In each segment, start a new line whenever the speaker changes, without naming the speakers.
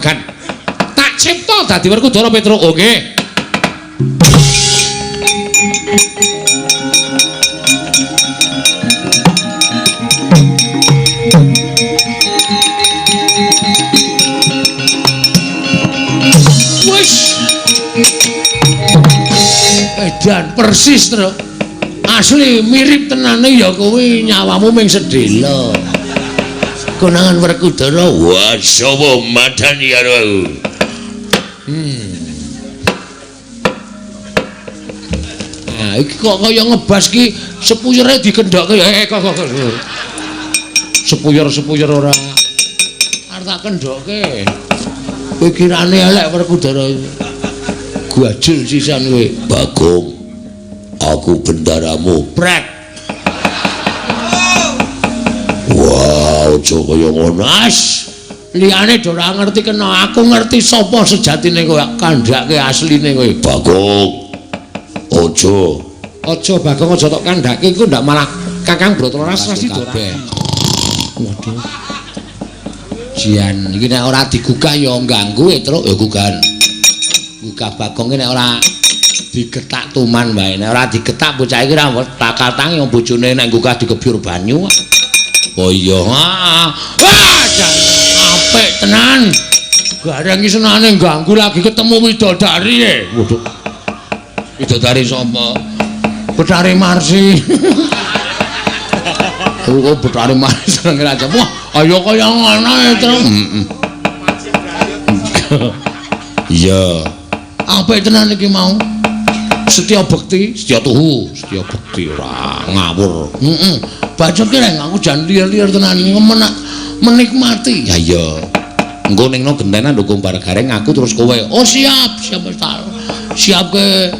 juragan. Tak cipta dadi Werkudara Petruk. Oh nggih. Wis. Edan persis, Truk. Asli mirip tenane ya kowe nyawamu ming sedhela. Konangan Werkudara, wah sapa madani karo aku. Nah, iki kok kaya ngebas ki sepuyere digendhokke kok kok. Sepuyer-sepuyer ora. Arep tak kendhokke. Pikirane elek Werkudara iki. Guajul sisan kowe. Bagong. Aku bendaramu. Prek. Wah, aja kaya ngono. As. Liyane do ora ngerti kena aku ngerti sapa sejatine kowe, kandhake asline kowe. Bagong. Aja. Aja Bagong aja tok kandhake iku ndak malah Kakang Brataras pasti kabeh. Waduh. Jian, iki nek ora digugah ya ganggu e, Truk, ya gugahan. Gugah Bagong iki nek ora digetak tuman wae. Nek ora digetak bocah iki ora bakal tangi wong bojone nek gugah digebyur banyu. Oh iya, heeh. Wah, jan apik tenan. Gareng iki senane ganggu lagi ketemu widodari e. Waduh. Widodari sapa? Betari Marsi. Oh, Betari Marsi senenge raja. Wah, ayo kaya ngono e, Truk. Heeh. Iya. Apik tenan iki mau. Setya bekti, setya tuhu, setya bekti ora ngawur. Heeh. Bacot ki reng aku jan liar-liar tenan menikmati. Ya iya. Engko ning no gentenan ndukung bar gareng aku terus kowe. Oh siap, siap siap ke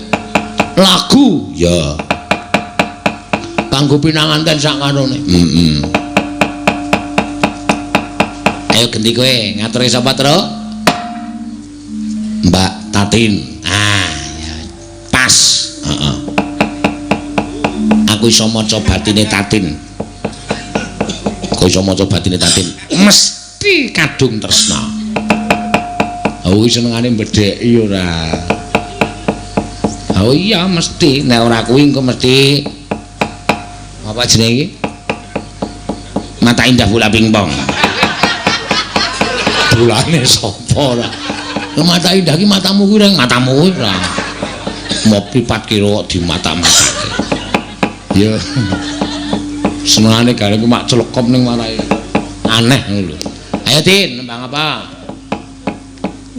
lagu. Ya. Kanggo pinanganten sak karone. Heeh. Ayo genti kowe, ngaturke sapa, Truk? Mbak Tatin. Ah, ya. Pas. Heeh. Aku iso maca batine Tatin. Aku iso maca batine Tatin. Mesti kadung tresna. Aku iki senengane mbedheki ora. Oh iya mesti, nek ora kuwi engko mesti apa jenenge iki? Mata indah bola pingpong. Bolane sapa ora? Mata indah ki matamu kuwi reng, matamu kuwi ora. Mopi pat kira kok dimata-matake. Ya. Senengane gareng ku mak celekop ning marahe. Aneh ngono lho. Ayo Tin, nembang apa?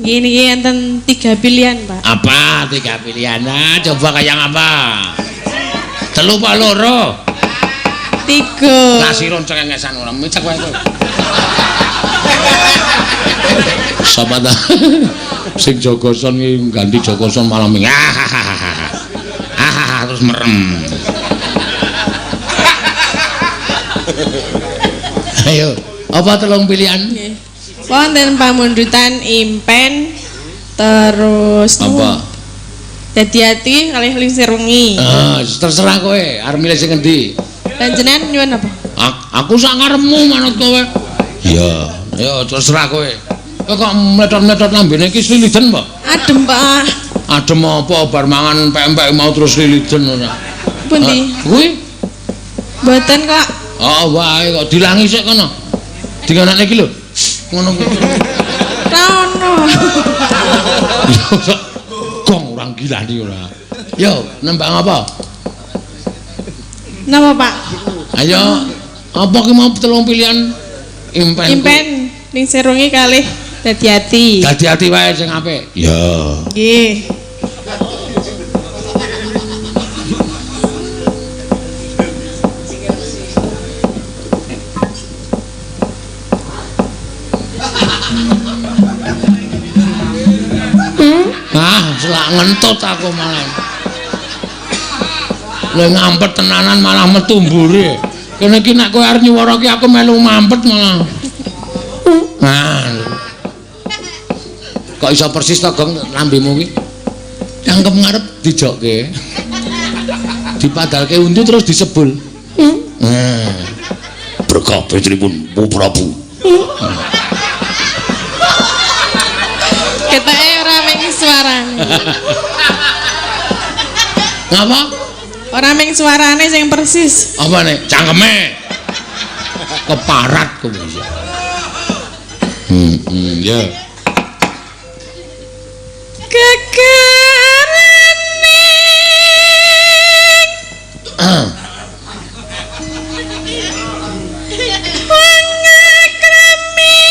Nggih niki enten 3 pilihan, Pak.
Apa 3 pilihan? Nah, coba kaya ngapa? 3 apa 2?
3.
Lah sira cengengesan ora micek wae kowe. Sapa ta? Sing Jogoson iki ganti Jogoson malah ming. Ah terus merem. Ayo, apa 3 pilihan?
Nggih. Wonten pamundutan impen terus
apa?
Dadi ati kalih lingsir wengi.
Ah, terserah kowe, arep milih sing endi?
Panjenengan nyuwun apa?
Aku sak karepmu manut kowe. Iya, ayo terserah kowe. Kowe kok mletot-mletot lambene iki sliliden, Pak?
Adem, Pak.
Adem apa bar mangan pempek mau terus sliliden ora?
Pundi?
Kuwi?
Mboten kok.
Oh, wae kok dilangi sik kono. Dinganane iki lho. Ngono kuwi.
Ora ono.
Gong orang gilani ora. Yo, nembang apa?
Napa, Pak?
Ayo, apa ki mau 3 pilihan? Impen.
Impen ning serungi kalih dadi ati.
Dadi ati wae sing apik. Ya.
Nggih.
Ah, selak ngentut aku malah. Lha ngampet tenanan malah metu mburi. Kene iki nek kowe arep nyuwara ki aku melu mampet malah. Nah. Kok iso persis to, Gong, lambemu ki? Cangkem ngarep dijokke. Dipadalke untu terus disebul. Nah. Berkah putripun Prabu.
suarane.
Ngapa?
Ora ming suarane sing persis.
Apa nek cangkeme? Keparat kowe ya. Ya.
Gegeraning pangakrami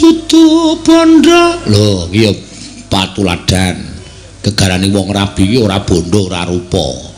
tutu bondo. Lho, iki ya patuladan. Gegarane wong rabi iki ora bondo, ora rupa.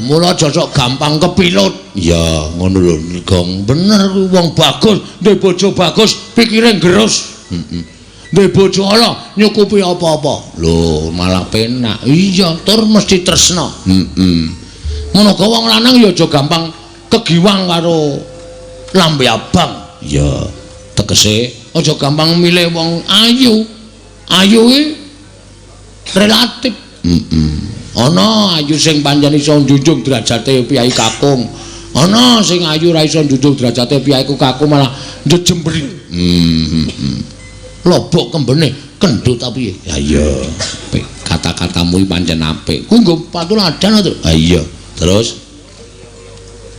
Mula aja sok gampang kepilut. Ya, ngono lho, Gong. Bener kuwi wong bagus, ndek bojo bagus, pikire nggerus. Heeh. Ndek bojo ala nyukupi apa-apa. Lho, malah penak. Iya, tur mesti tresna. Heeh. Ngono ga wong lanang ya aja gampang kegiwang karo lambe abang. Ya, tegese aja gampang milih wong ayu. Ayu iki relatif. Heeh. Ana ayu sing pancen iso njunjung derajate piyai kakung. Ana sing ayu ora iso njunjung derajate piyai kakung malah njejembri. Lobok kembene kendhut ta piye? Ya iya. Kata-katamu iki pancen apik. Kuwi nggo patuladan to. Ha iya. Terus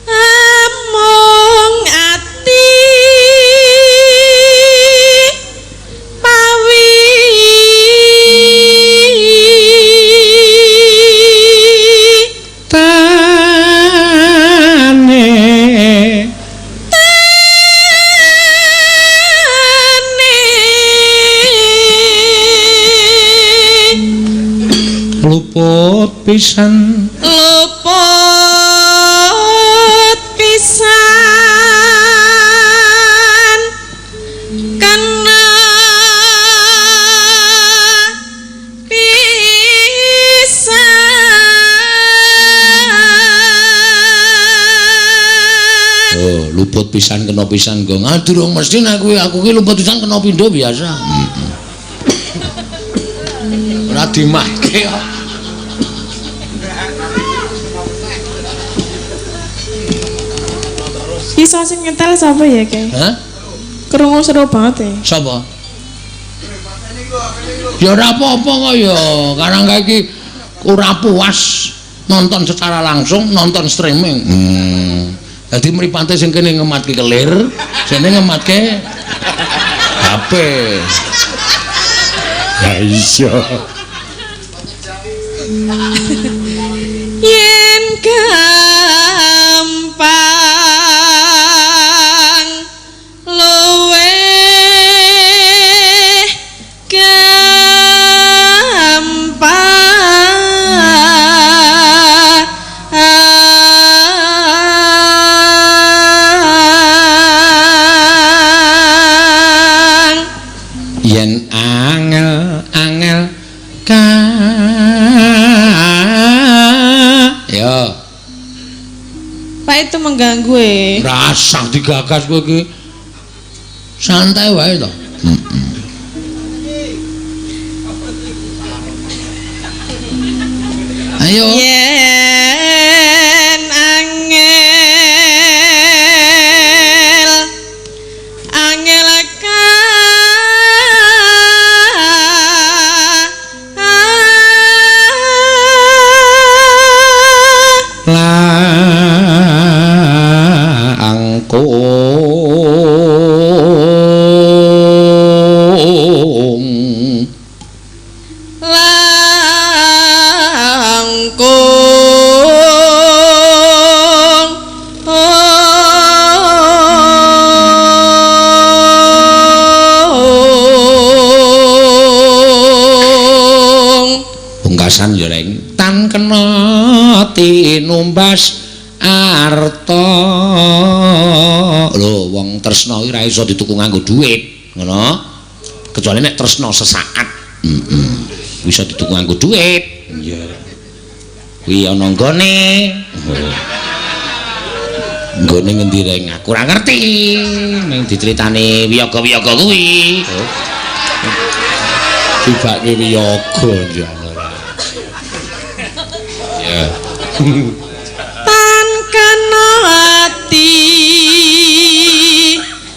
amung ati pawi
luput pisan,
luput pisan kena pisan.
Oh, luput pisan kena pisan gong. Ah, durung mesti nek kuwi aku ki luput pisan kena pindho biasa. Ora dimahke kok.
Iso sing nyetel sapa ya, Ki?
Hah?
Krungu seru banget ya.
Sapa? Ya ora apa-apa kok ya. Karang kae iki ora puas nonton secara langsung, nonton streaming. Dadi mripate sing kene ngematke kelir, sene ngematke HP. Ya iya.
Yen gampang luweh gampang
yen angel angel ka ya.
Pak itu mengganggu e.
Rasah digagas kowe iki. Santai wae to. Ayo.
Yen angel angel ka
langkung
langkung
pungkasan ya Reng tan kena tinumbas arta. Lho wong tresna iki ora iso dituku nganggo dhuwit, ngono. Kecuali nek tresna sesaat. Bisa dituku nganggo dhuwit. Iya. Kuwi ana nggone. Nggone ngendi reng? Aku ora ngerti. Ning diceritani wiyaga-wiyaga kuwi. Tibake wiyaga jan ora. Ya.
Tan kena ati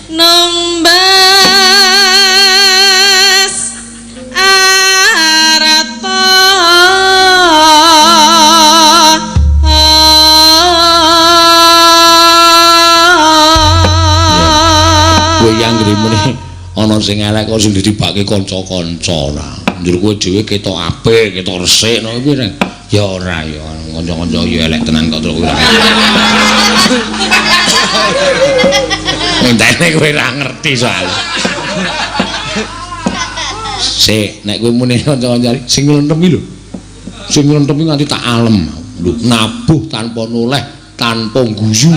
numbas arata.
Kowe yang ngrimune ana sing elek kok sing ditibake kanca-kanca ora. Njur kowe dhewe ketok apik, ketok resik ngono kuwi reng. Ya ora ya, kanca-kanca ya elek tenan kok terus ora. Entene kowe ora ngerti soal. Sik, nek kowe muni kanca-kanca sing nglenthemi lho. Sing nglenthemi nganti tak alem. Lho, nabuh tanpa noleh, tanpa guyu.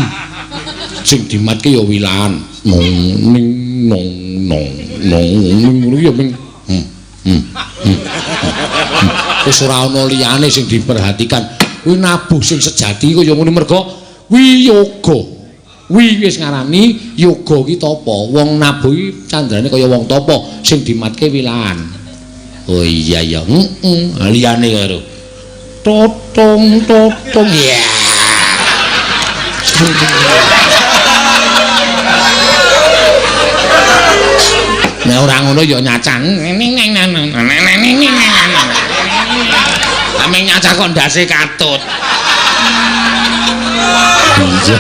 Sing dimatke ya wilahan. Nong ning nong nong nong ning ngono ya ming. Wis ora ana liyane sing diperhatikan. Kuwi nabuh sing sejati kaya ngono merga wiyoga. Wi wis ngarani yoga ki tapa. Wong nabuh iki candrane kaya wong tapa sing dimatke wilahan. Oh iya ya, heeh. Liyane karo totong totong ya. Nek ora ngono ya nyacang. Ame nyacah kok ndase katut. Iya.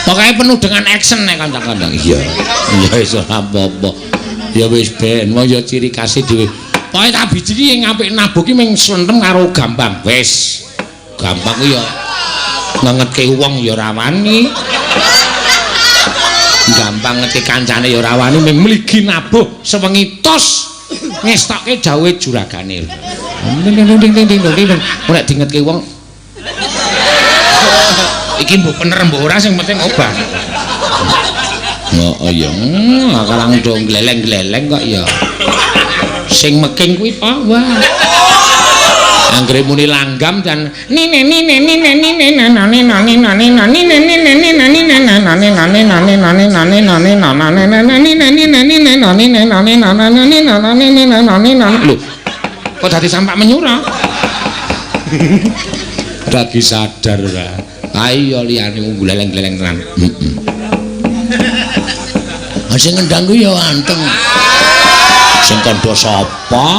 Pokoke penuh dengan action nek kanca-kanca. Iya. Iya wis ora apa-apa. Ya wis ben, wong ya ciri khase dhewe. Pokoke tak biji ki ngapik nabuh ki mung slentem karo gambang. Wis. Gambang ku ya ngengetke wong ya ora wani. Gampang ngerti kancane ya ora wani mung mligi nabuh sewengi tos ngestokke jauhe juragane. Ding ding ding ding ding ding. Nek dingetke wong iki mbok bener mbok ora sing penting obah. Oh iya, karang do gleleng-gleleng kok ya. Sing meking kuwi Pak, wah. Anggere muni langgam dan nine nine nine nine nane nane nane nane nine nine nine nane nane nane nane nane nane nane nane nane nine nine nine nane nane nane nane nane nane nane nane. Lho, kok dadi sampak menyura? Lagi sadar ora. Ayo liyane gleleng-gleleng tenan. Heeh. Sing ngendang kuwi ya anteng. Sing kandha sapa?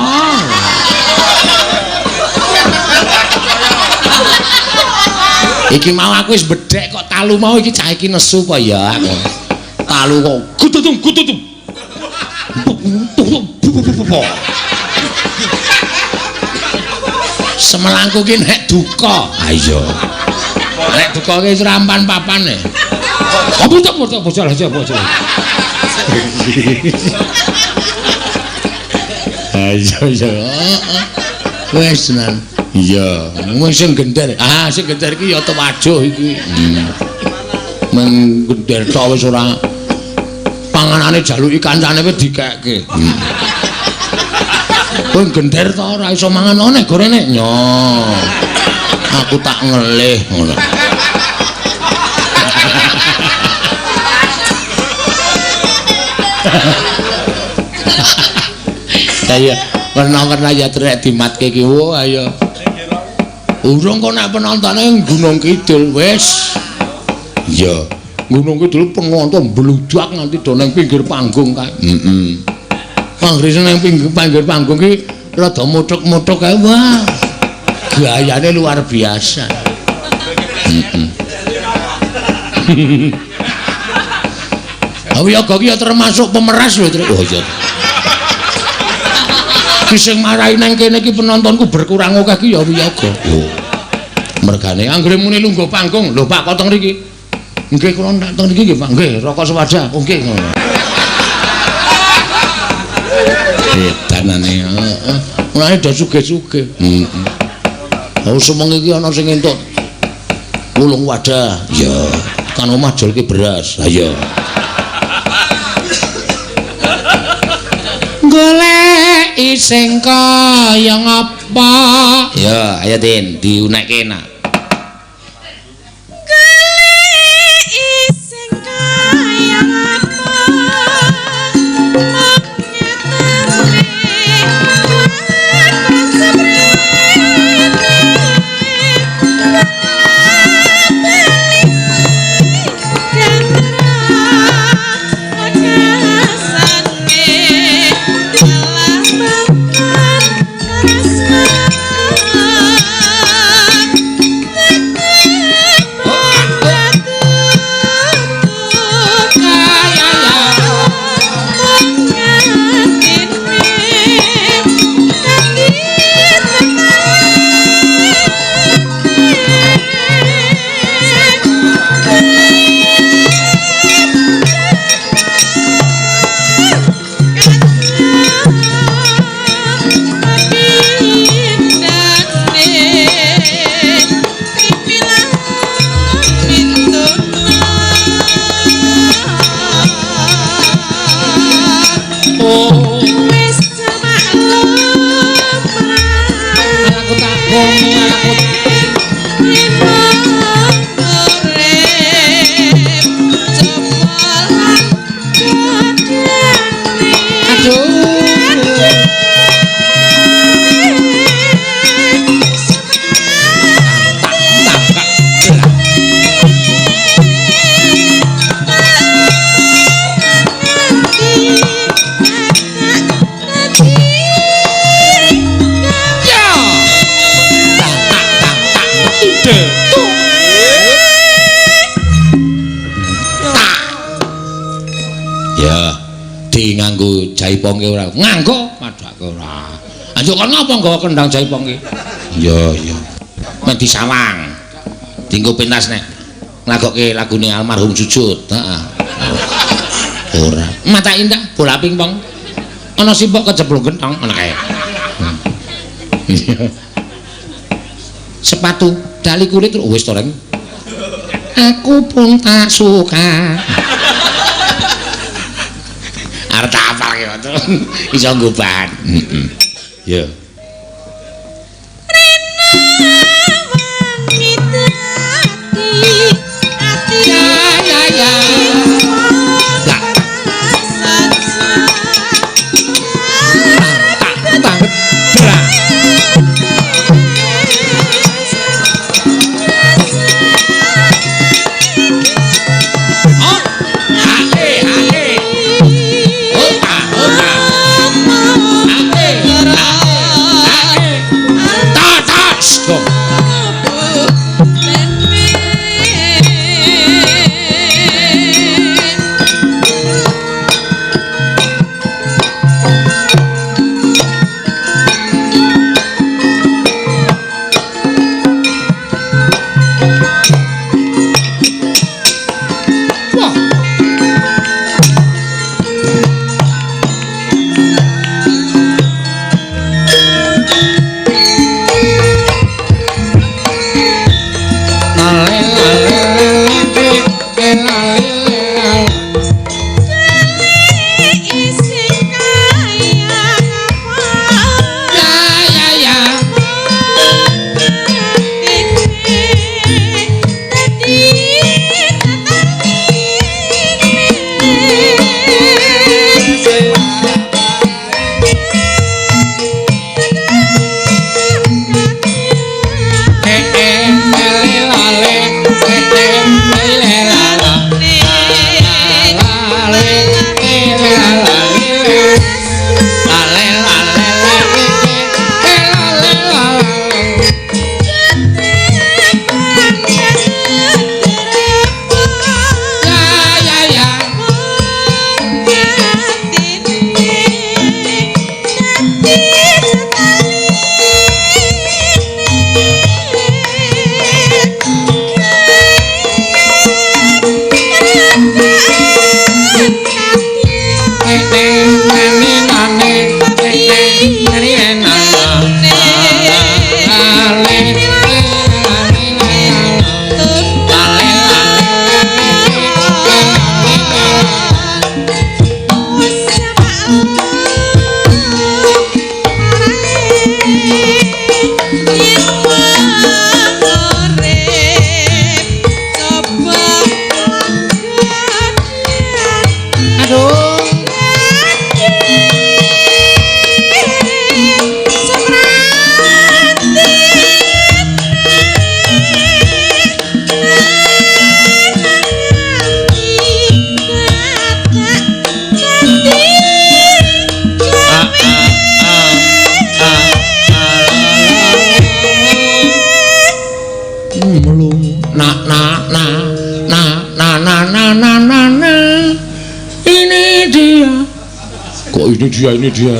Iki mau aku wis bedhek kok talu mau iki cah iki nesu apa ya aku. Talu kok gututum gututum. Semelangku ki nek duka. Ha iya. Nek duka ki wis rampan papane. Apa to bocah bocah bocah. Ayo iya. Wis tenan. Iya, wong sing gender. Ah, sing gender iki ya tewajuh iki. Meng gender tok wis ora panganane jaluki kancane wis dikekke. Kowe gender to ora iso mangan one gorene. Nyo. Aku tak ngelih ngono. Kaya werna-werna ya trek dimatke ki. Wo ayo. Urung kok nek penontone Gunung Kidul wis. Iya, Gunung Kidul penonton mbludak nganti do nang pinggir panggung kae. Heeh. Panggrise nang pinggir panggung ki rada muthuk-muthuk kae. Wah. Gayane luar biasa. Heeh. Wiyaga ki ya termasuk pemeras lho, Trik. Oh iya. Ki sing marai nang kene iki penontonku berkurang akeh ki ya wiyaga. Oh. Mergane anggere muni lungguh panggung, lho Pak kok teng mriki. Nggih kula ndak teng mriki nggih Pak. Nggih, rokok sewadah. Oh nggih ngono. Edanane, heeh. Mulane do sugih-sugih. Heeh. Oh sewengi iki ana sing entuk 8 wadah. Iya. Kan omah jolke beras. Ha iya. Goleki sing kaya ngapa? Pa. Ya, ayo Tin, diunekke nak. Nganggo jaipongke ora? Nganggo padake ora. Anjuk kon ngapa nggawa kendang jaipongke? Iya, iya. Men disawang. Dienggo pentas nek nglagokke lagune almarhum Jujut. Heeh. Ora. Mata indah bola pingpong. Ana sipok keceblung gentong ana kae. Sepatu dali kulit wis to, Reng. Aku pun tak suka. Arep tak apal ki iso nggo bahan. Heeh. Ya. dia, ini dia.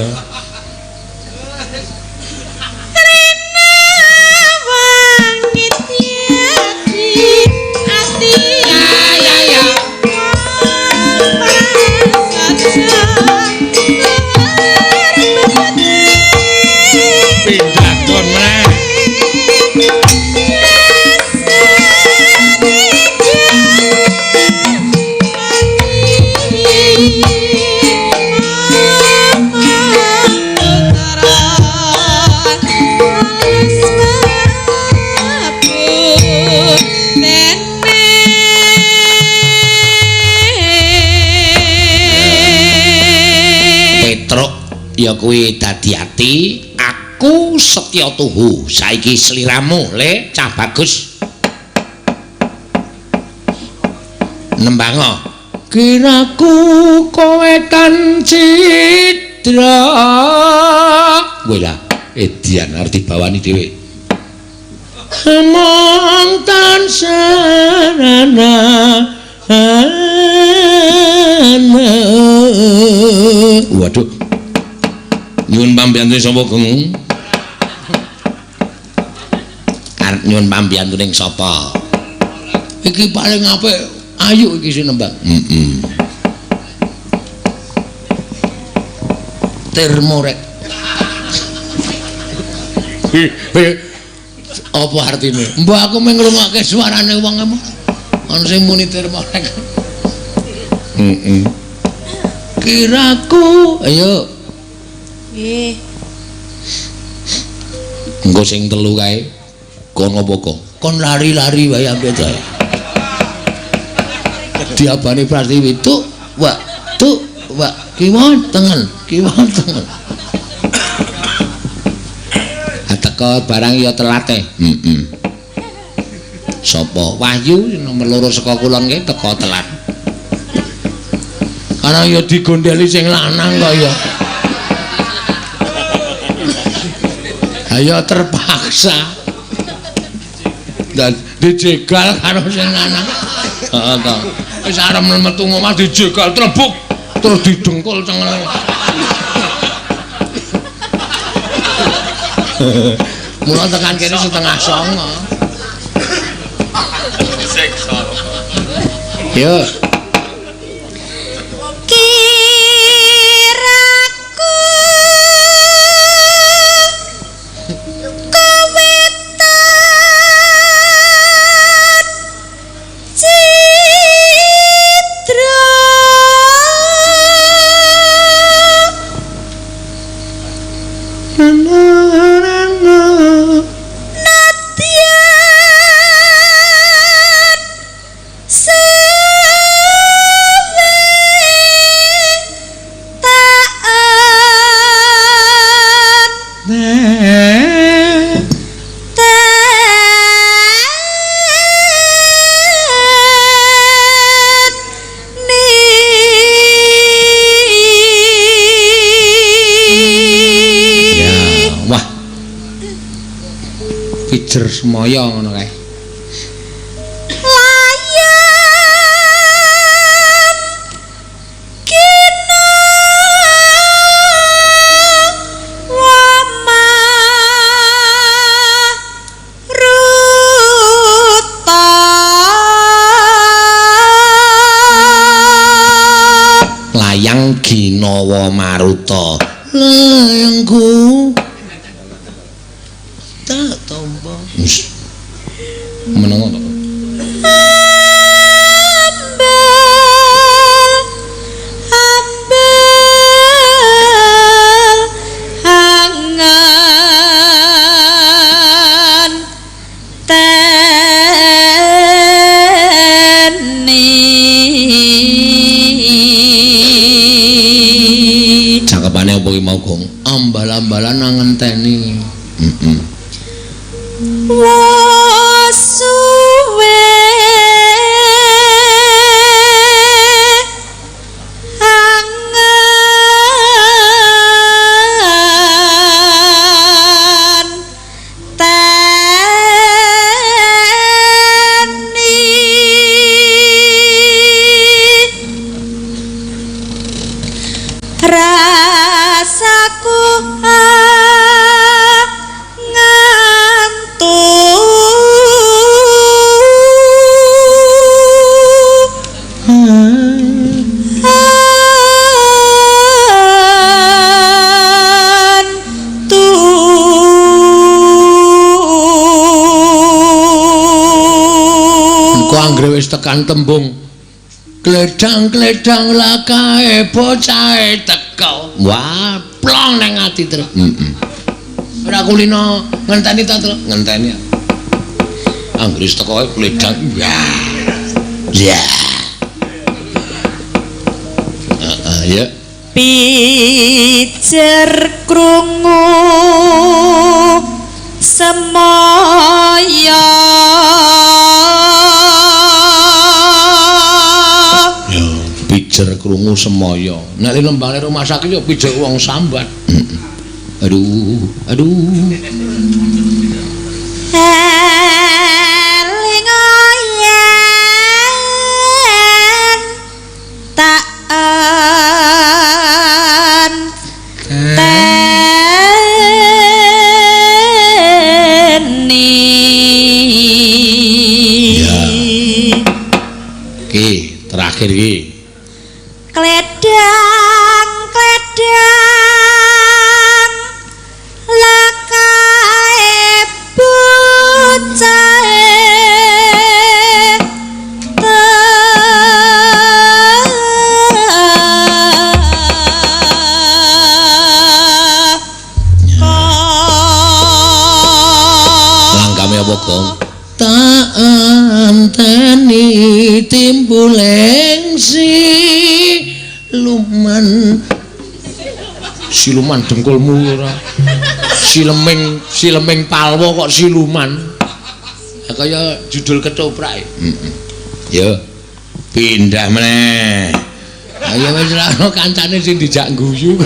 Ya kuwi dadi ati aku setya tuhu saiki sliramu le cah bagus nembango kiraku kowe tan cidra kowe lah edian arep dibawani dhewe mong tan sarana. Waduh, nyuwun pambiyantu sapa Geng? Arep nyuwun pambiyantu ning sapa? Iki paling apik ayu iki sing nembang. Heeh. Termorek. Apa artine? Mbah aku mung ngrungokke suarane wong emang. Ana sing muni termorek. Heeh. Kiraku, ayo.
Nggih.
Engko sing telu kae kon apa kok? Kon lari-lari wae ambek jae. Diabani Prastiwi tuk wak tuk wak kiwa tengen, kiwa tengen. Teko barang ya telat e. Heeh. Sapa? Wahyu nomor 2 saka kulon kae teko telat. Karena ya digondeli sing lanang kok ya. Ayo terpaksa dan dijegal karo sing lanang. Heeh to. Wis arep metu omah dijegal trebuk terus didengkul cengele. Mula tekan kene 8:30. Yo. Pijer semaya ngono kae.
Layang kina wama ruta.
Layang ginawa maruta. Layangku tak tombo. Menengo to.
Ambel ambel angan teni.
Cakepane opo ki mau, Gong? Ambal-ambalan ngenteni. Heeh.
Wasuwe angan teni ra
tekan tembung kledang-kledang lakae bocahe teko. Wah, plong nang ati, Tru. Heeh. Ora kulino ngenteni ta, Tru? Ngenteni. Anggere wis teko kledang. Wah. Ya. Heeh, ya.
Pijer krungu semaya.
Ya, pijer krungu semaya. Nek lembane rumah sakit ya pijer wong sambat. Aduh, aduh.
Eling yen tak enteni.
Ya. Ki, terakhir ki.
Kledang kledang lakae bocahe teko.
Langgame apa, Gong? Tak anteni timbuleng siluman. Siluman dengkulmu ora. Sileming, sileming palwa kok siluman. Kaya judul ketoprak. Heeh. Ya. Pindah meneh. Ayo wis ra ono kancane sing dijak guyu.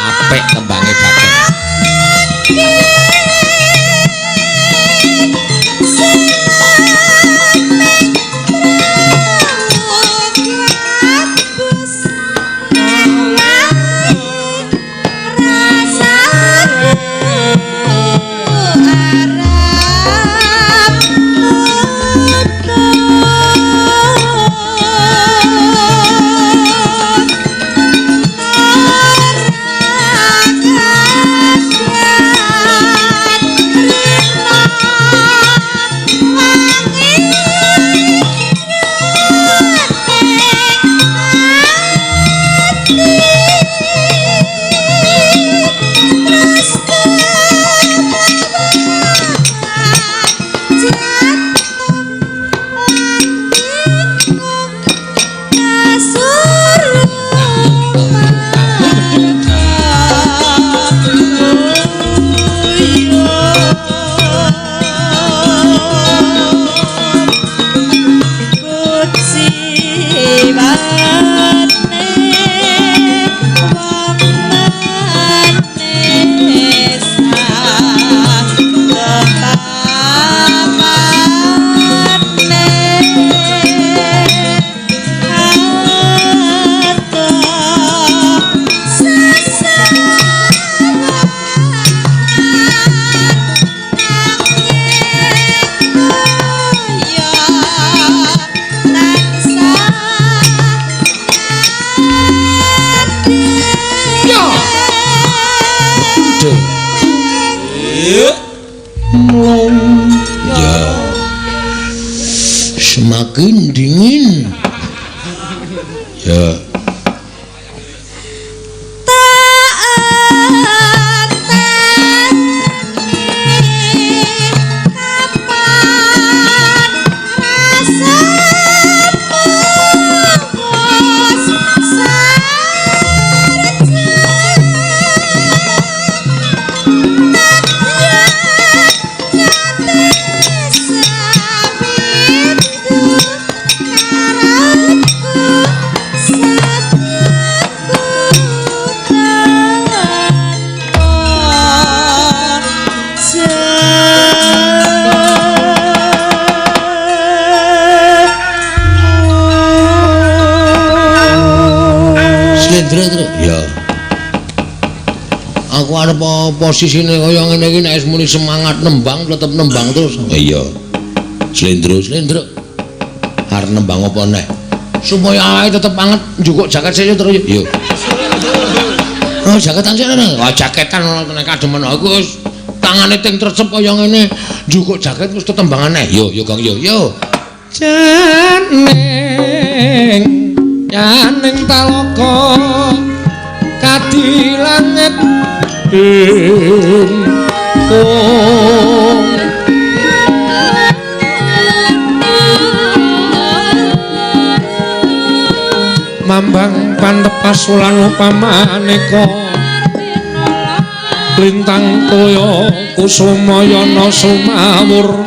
Apik tembange Bagong. Ya. Semakin dingin. Ya. Ya. Aku arep posisine kaya ngene iki nek wis muni semangat nembang tetep nembang terus. Iya. Slendro, slendro. Arep nembang apa neh? Supaya awake tetep anget njukuk jaket sik terus yo. Oh, jaketan sik ora. Ah, jaketan ora kademen aku wis tangane ting trecep kaya ngene, njukuk jaket wis tetembangan neh. Yo, yo Gong yo, yo. Janing janing talaga kadi langit ing mambang pantepas ulan upamaneka lintang toya kusumayana sumawur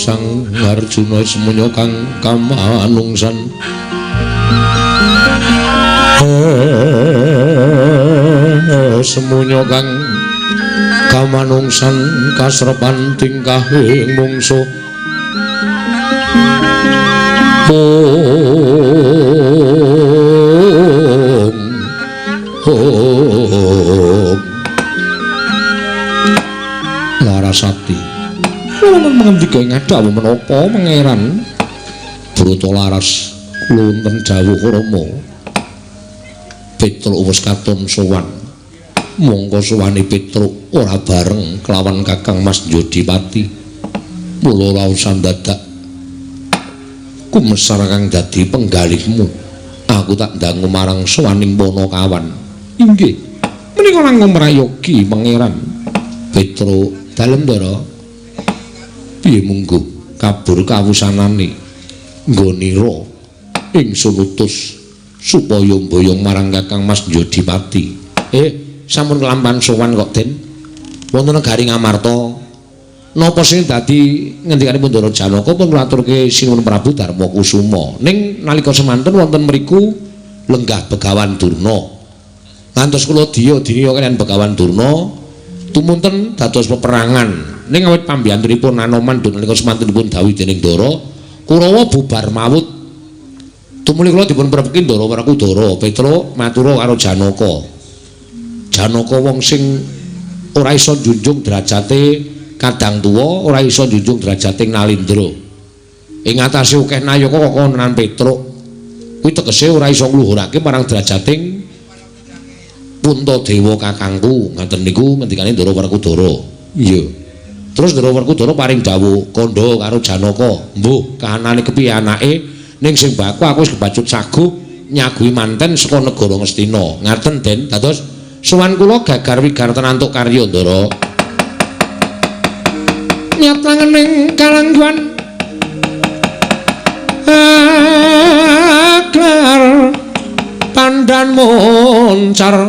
Sang Arjuna semuanya kang kamanungsan semuanya kang kamanungsan kasrepan tingkahing mungsuh Larasati mengendika ing dawuh menapa Pangeran Brata Laras wonten dawuh krama Petruk wis katon sowan mongko sowane Petruk ora bareng kelawan Kakang Mas Jodipati mula ora usah dadak kumesar kang dadi penggalihmu aku tak dangu marang sowaning Panakawan inggih menika langkung prayogi Pangeran Petruk dalem Ndara piye mungguh kabur kawusanane nggonira ingsun utus supaya mboyong marang Kakang Mas Jodipati. Sampun kelampan sowan kok Den. Wonten negari Ngamarta. Napa sing dadi ngendikanipun Ndara Janaka pun kula aturke Sinuwun Prabu Darma Kusuma. Ning nalika semanten wonten mriku lenggah Begawan Durna. Ngantos kula diya diniya kaliyan Begawan Durna tumunten dados peperangan. Ning awit pambiyantunipun Anoman nalika semanten dipun dawuhi dening Ndara, Kurawa bubar mawut. Tumuli kula dipun prepeki Ndara Werkudara, Petruk matura karo Janaka. Janaka wong sing ora iso njunjung derajate kadang tuwa, ora iso njunjung derajate Nalindra. Ing atase akeh nayaka kokonan Petruk. Kuwi tegese ora iso ngluhurake marang derajating Puntadewa kakangku. Ngaten niku ngendikane Ndara Werkudara. Iya. Terus Ndara Werkudara paring dawuh kandha karo Janaka, "Mbuh, kahanane kepiye anake? Ning sing baku aku wis kebacut saguh nyaguhi manten saka negara Ngastina." Ngaten, Den. Dados sowan kula gagar wigar tenan antuk karya, Ndara. Nyat langening kalangguan aklar pandan moncar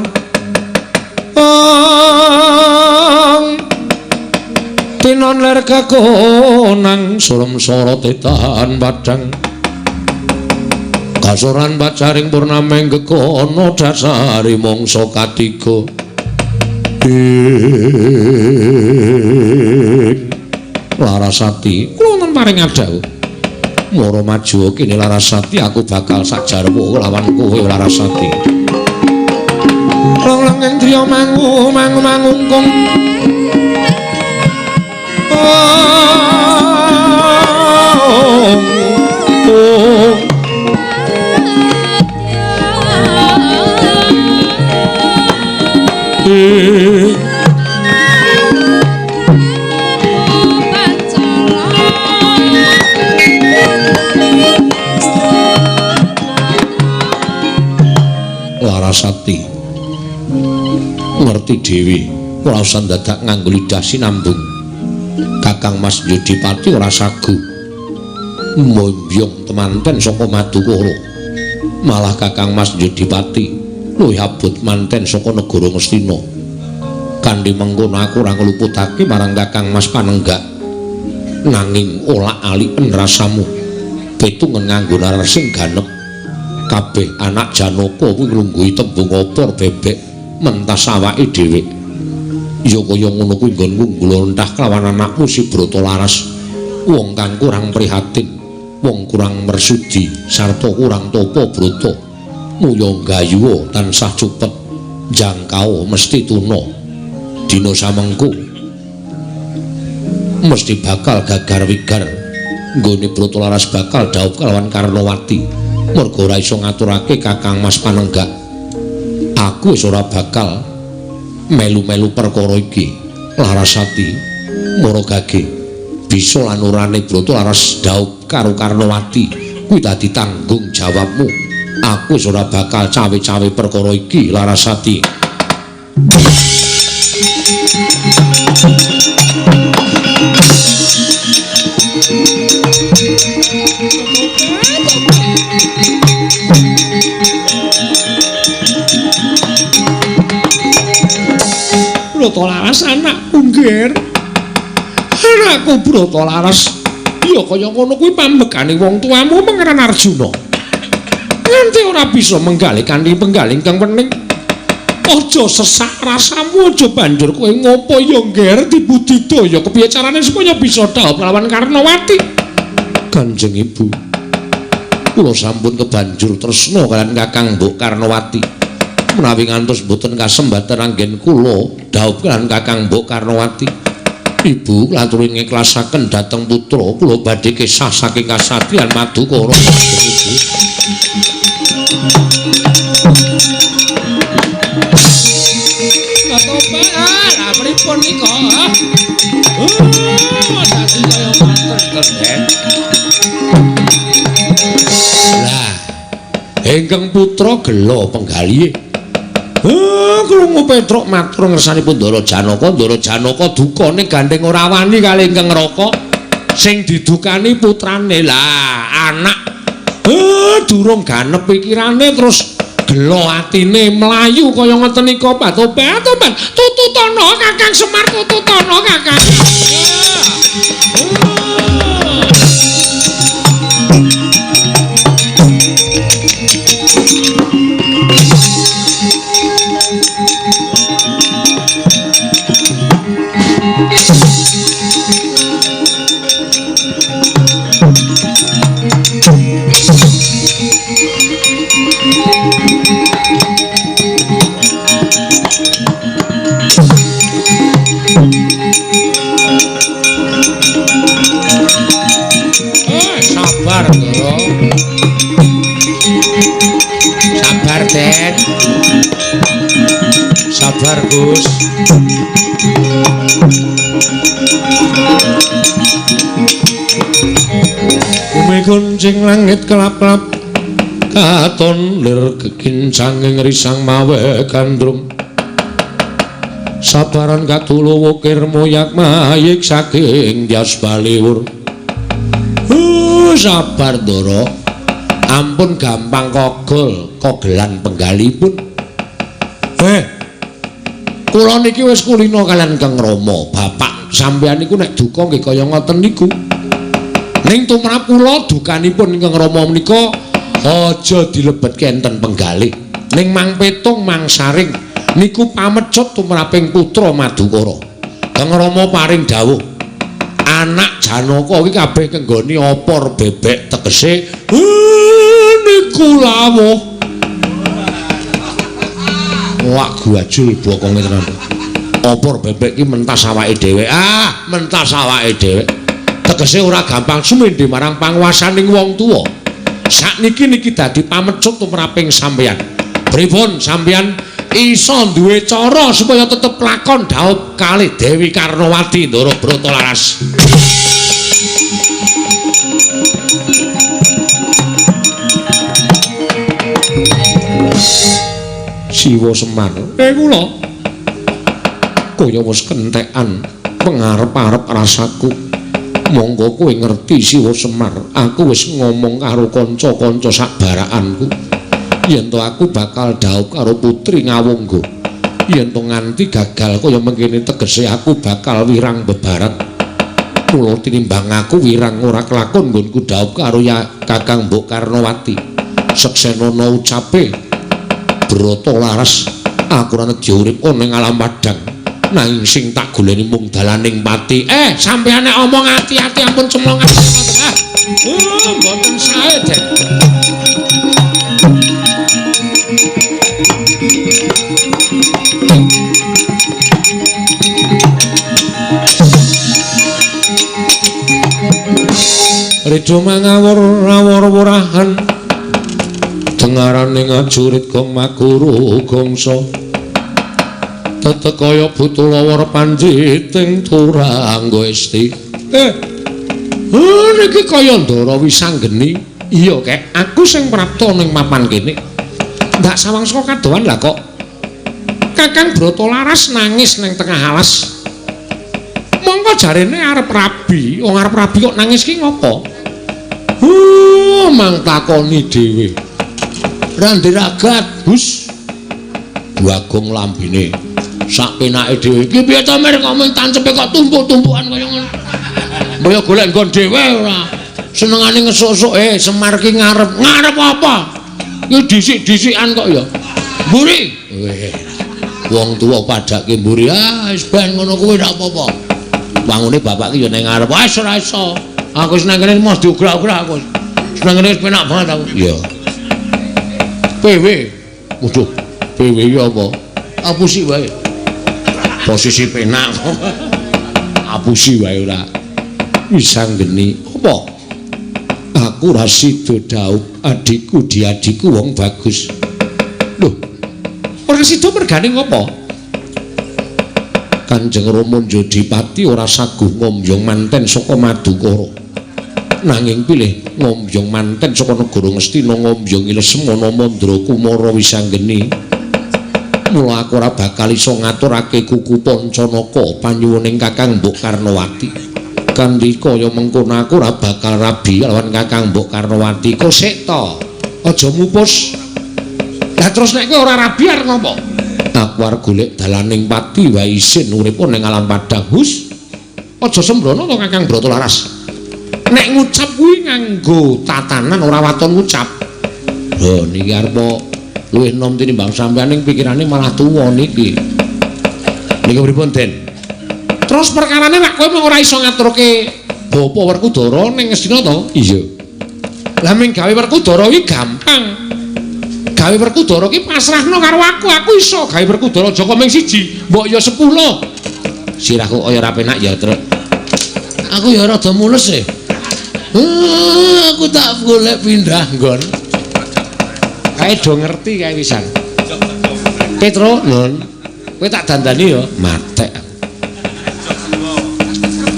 tinon ler kekonang surem sorote tahan padang Kasoran pacaring purnameng gegono dasari mangsa katiga. Ing Larasati, kula wonten paring adhawuh. Mara maju kene Larasati, aku bakal sajarwa lawan kowe Larasati. Rong-rong driya mangu mangu mangungkung. Larasati ngerti dhewe ora usah dadak nganggo lidah sinambung. Kakang Mas Yudipati ora sagu mboyong temanten saka Madukara. Malah Kakang Mas Yudipati luwih abot manten saka negara Ngastina. Kanthi mengkono aku ora ngluputake marang Kakang Mas Panenggak. Nanging olak-aliken rasamu pitungen nganggo nalar sing ganep. Kabeh anak Janaka kuwi nglungguhi tembung opor bebek mentas awake dhewe. Ya kaya ngono kuwi nggonku nglontah kelawan anakmu si Brata Laras. Wong kang kurang prihatin, wong kurang mersudi sarta kurang tapa brata. Muya gayuwa tansah cupet, jangkau mesti tuna. Dina samengko mesti bakal gagar wigar. Nggone Brata Laras bakal dhaup kelawan Karnawati. Merga ora iso ngaturake Kakang Mas Panenggak. Aku wis ora bakal melu-melu perkara iki. Larasati mara gage bisa lan orane Brata Laras dhaup karo Karnawati kuwi dadi tanggung jawabmu. Aku wis ora bakal cawe-cawe perkara iki Larasati. Brata Laras anakku nggir. Anakku Brata Laras. Ya kaya ngono kuwi pambekane wong tuamu Pangeran Arjuna. Nganti ora bisa menggalih kanthi penggalih ingkang wening. Aja sesak rasamu, aja banjur kowe ngopo ya nggir dibudidaya kepiye carane supaya bisa dhaup lawan Karnawati. Kanjeng Ibu, kula sampun kebanjur tresna kaliyan Kakang Mbok Karnawati. Menawi ngantos mboten kasembatan anggen kula dhaup kaliyan Kakang Mbok Karnawati. Ibu laturi ngiklasaken dhateng putra kula badhe kesah saking kasatriyan Madukara. Ibu. Lah pripun nika? Oh, dadi kaya ngoten ten. Lah, ingkang putra gela penggalihe. Krungu Petruk matur ngersanipun Ndara Janaka, Ndara Janaka dukane gandeng ora wani kali ingkang Raka sing didukani putrane. Lah, anak durung ganep pikirane terus gela atine mlayu kaya ngoten nika. Tobat, tobat. Tututana Kakang Semar, tututana Kakang. Sabar, Ndara. Sabar, Den. Sabar, Gus. Bumi kuncing langit kelap-kelap katon lir kekincanging risang mawe gandrung. Sabaran katulo wukir moyak mayik saking jas baliwur. Sabar Ndara, ampun gampang kogol kogelan penggalipun. Kula niki wis kulino kaliyan Kang Rama. Bapak sampeyan niku nek duka nggih kaya ngoten niku. Ning tumrap kula dukanipun Kang Rama menika Aja dilebetke enten penggalih. Ning Mang Petung Mang Saring niku pamecut tumraping putra Madukara. Kang Rama paring dawuh, anak Janaka iki kabeh kenggoni opor bebek tegese niku lawuh. Wah, guajul bokonge tenan. Opor bebek iki mentas awake dhewe. Ah, mentas awake dhewe. Tegese ora gampang sumendhe marang panguwasaning wong tuwa. Sakniki niki dadi pamecut tumraping sampeyan. Pripun sampeyan iso duwe cara supaya tetep lakon dhaup kalih Dewi Karnawati Ndara Brata Laras. Siwa Semar, kula kaya wis kentekan pengarep-arep rasaku. Monggo kowe ngerti Siwa Semar, aku wis ngomong karo kanca-kanca sak barakanku yen to aku bakal dhaup karo putri Ngawangga. Yen to nganti gagal kaya mengkene tegese aku bakal wirang bebareng. Mula tinimbang aku wirang ora kelakon nggonku dhaup karo ya Kakang Mbok Karnawati. Seksenono ucape Brata Laras, aku ora nedya urip ana ing alam padhang. Nanging sing tak goleni mung dalaning pati. Sampeyan nek omong ati-ati ampun cemlong ati. Ah, mboten sae, Den. Ridho mangawur awur-wurahan dengarane ngajurit gong maguru gongso. Tetek kaya butul lawar panjiting turangga esti. Niki kaya Ndara Wisanggeni. Iya, Kek, aku sing prapta ning papan kene. Ndak sawang saka kadohan lah kok. Kakang Brata Laras nangis ning tengah alas. Mongko jarene arep rabi, wong arep rabi kok nangis ki ngopo? Mang takoni dhewe. Randi ragat, hus. Bagong lambene. Sak penake dhewe. Iki piye to Mir kok mung tancepe kok tumpuk-tumpukan kaya ngono. Mbok yo golek nggon dhewe ora. Senengane ngesuk-esuk Semar ki ngarep. Ngarep apa? Iki dhisik-dhisikan kok ya. Mburi. Weh. Wong tuwa padake mburi. Ah wis ben ngono kuwi ora apa-apa. Wangune bapak ki ya ning ngarep. Wis ora iso. Aku wis nang kene mos diograh-ograh aku. Wis nang kene wis penak banget aku. Iya. PW. Waduh, PW iki apa? Apusi wae. Posisi penak. Apusi wae ora. Wisanggeni apa? Aku ora sida dhaup adikku diadiku wong bagus. Lho. Ora sida mergane ngopo? Kanjeng Rama Njodipati ora saguh ngombyong manten saka Madukara. Nanging pilih ngombyong manten saka negara Ngastina ngombyongi Lesmana Mandra Kumara Wisanggeni. Mula aku ora bakal iso ngaturake kuku Pancanaka panyuwuning Kakang Mbok Karnawati. Kanthi kaya mengkono aku ora bakal rabi lawan Kakang Mbok Karnawati. Kok sik to? Aja mupus. Lah terus nek kowe ora rabi arep ngopo? Aku arep golek dalaning pati wae isin urip ning alam padhang. Hus. Aja sembrono to Kakang Brata Laras. Nek ngucap kuwi nganggo tatanan ora waton ngucap. Lho niki arep luwih nom tinimbang sampeyan ning pikirane malah tuwa niki. Niki pripun, Den? Terus perkarane nek kowe mung ora iso ngaturke Bapa Werkudara ning Ngastina to? Iya. Lah ming gawe Werkudara iki gampang. Gawe Werkudara iki pasrahno karo aku, aku iso gawe Werkudara aja kok ming siji, mbok ya 10. Sirahku kaya ora penak ya, Truk. Aku ya rada mules e. Aku tak golek pindah nggon. Kae do ngerti kae pisan. Petro, Nun. Kowe tak dandani ya, matek.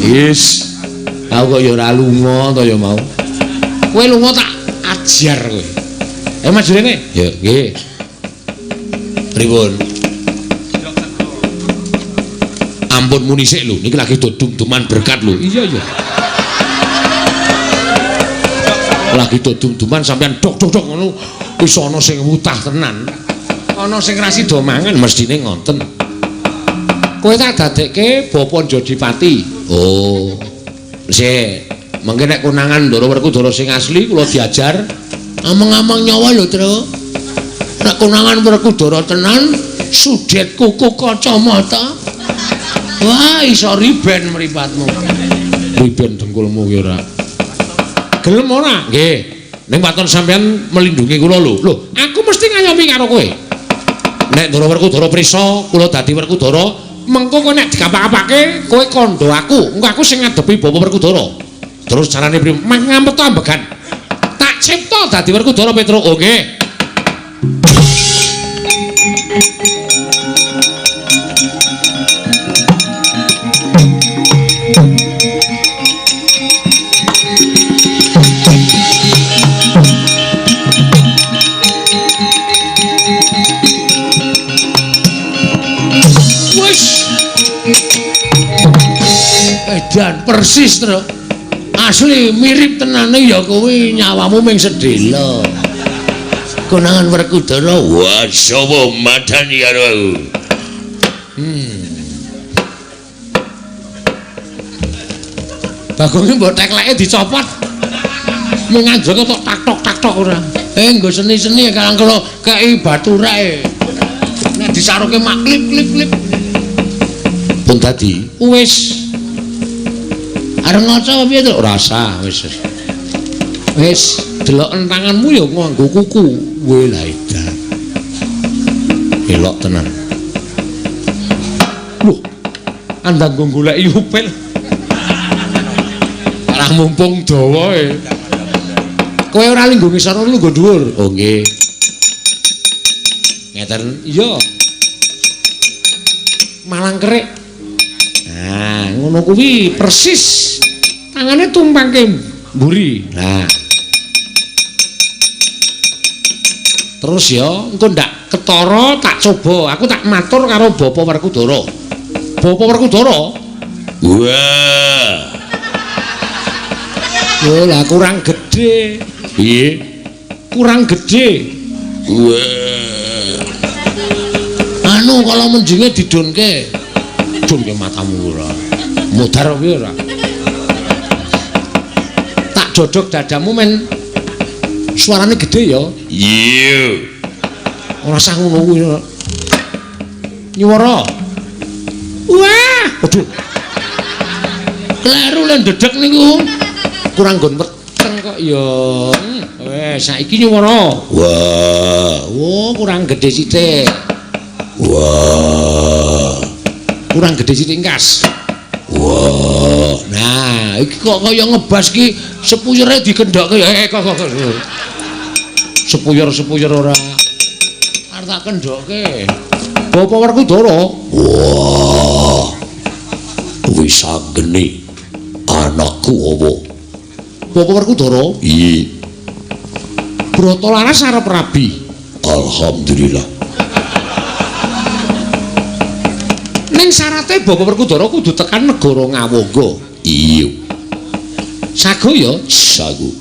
Yes. Aku kok ya ora lunga to ya mau. Kowe lunga tak ajar kowe. Maju rene. Ya, nggih. Pripun? Ampun muni sik lho, niki lagi dodum-duman berkat lho. Iya, iya. Lagi dodum-duman sampean dok-dok ngono wis ana sing wutah tenan. Ana sing ra sida mangan mestine ngoten. Kowe tak dadekke Bapa Njodipati. Oh. Sik, mengke nek konangan Ndara Werkudara sing asli kula diajar. Ameng-ameng nyawa lho, Tru. Nek konangan Werkudara tenan, sudet kuku kacamata. Wah, iso riben mripatmu. Riben dengkulmu ki ora. Gelem ora? Nggih. Ning waton sampean melindungi kula lho. Lho, aku mesti ngayomi karo kowe. Nek Ndara Werkudara prisa, kula dadi Werkudara, mengko kowe nek dikapak-kapake, kowe kandha aku. Engko aku sing ngadepi Bapak Werkudara. Terus carane priye? Ngampet ambegan. Tak cipta dadi Werkudara Petruk. Oh nggih. Edan persis, Tru. Asli mirip tenane ya kowe nyawamu ming sedhela. Konangan Werkudara,
wah sapa madani karo aku.
Bagonge mbok tekleke dicopot. Mung anjlok tok tak tok tak tok ora. Nggo seni-seni karang kula kei baturake. Nek disaruke mak klip klip klip. Pun dadi wis. Arep ngaca piye to? Ora usah, wis. Wis, deloken tanganmu ya nganggo kuku. Weh lah edan. Elok tenan. Loh, andang nggo goleki upil. Malah mumpung dawa e. Kowe ora linggo ngisor lungguh dhuwur. Oh nggih. Ngeten. Iya. Malang kerik. Nah, ngono kuwi persis. Tangane tumpangke mburi. Nah. Terus ya, engko ndak ketara tak coba. Aku tak matur karo Bapak Werkudara. Bapak Werkudara.
Wah.
Lho, lah kurang gedhe.
Piye?
Kurang gedhe.
Wah.
Anu kalau menjinge didonke. Dunke matamu ora. Mudhar piye ora? Tak jodhok dadamu men suarane gedhe ya.
Iya.
Ora usah ngono kuwi. Nyuwara. Wah, aduh. Kleru le ndedek niku. Kurang nggon weteng kok ya. Wes saiki nyuwara.
Wah,
oh kurang gedhe sithik.
Wah.
Kurang gedhe sithik engkas.
Wah.
Nah, iki kok kaya ngebas ki sepuyere digendhokke ya. Kok kok. Sepuyer-sepuyer ora. Arep tak kendhokke. Bapak Werkudara.
Wah. Wis anggene anakku apa?
Bapak Werkudara?
Iya.
Brata Laras arep rabi.
Alhamdulillah.
Ning syarate Bapak Werkudara kudu tekan negara Ngawangga.
Iya.
Sago ya?
Sago.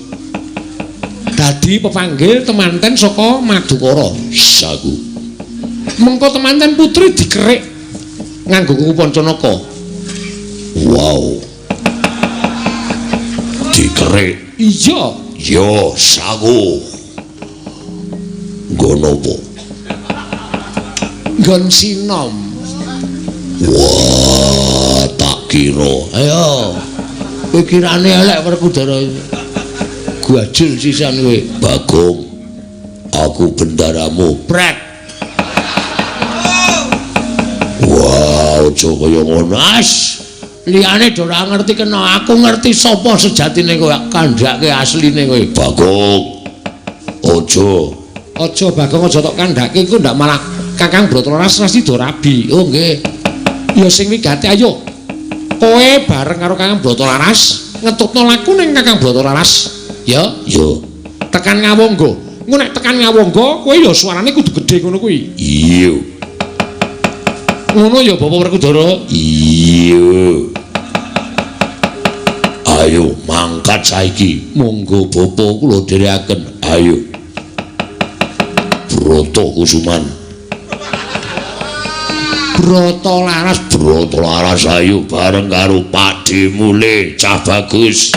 Dadi pepanggil temanten saka Madukara.
Sago.
Mengko temanten putri dikerik nganggo kuku Pancanaka.
Wow. Dikerik.
Iya.
Ya, sago. Nggon apa?
Nggon sinom.
Wah, tak kira.
Ayo. Pikirane elek Werkudara. Guajul sisan kowe.
Bagong. Aku bendaramu.
Prek.
Wah, aja kaya ngono.
As. Liyane do ora ngerti kena aku ngerti sapa sejatine kowe, kandhake asline kowe.
Bagong. Aja.
Aja Bagong, aja tok kandhake iku ndak malah Kakang Brata Laras pasti do rabi. Oh nggih. Ya sing wigati ayo. Kowe bareng karo Kakang Brata Laras ngetutno laku ning Kakang Brata Laras. Ya,
ya.
Tekan Ngawangga. Engko nek tekan Ngawangga kowe ya suarane kudu gedhe ngono kuwi.
Iya.
Ngono ya Bapak Werkudara.
Iya. Ayo mangkat saiki. Monggo Bapak kula dherekaken. Ayo. Brata Kusuman.
Brata Laras,
Brata Laras ayo bareng karo Pakde Mule, cah bagus.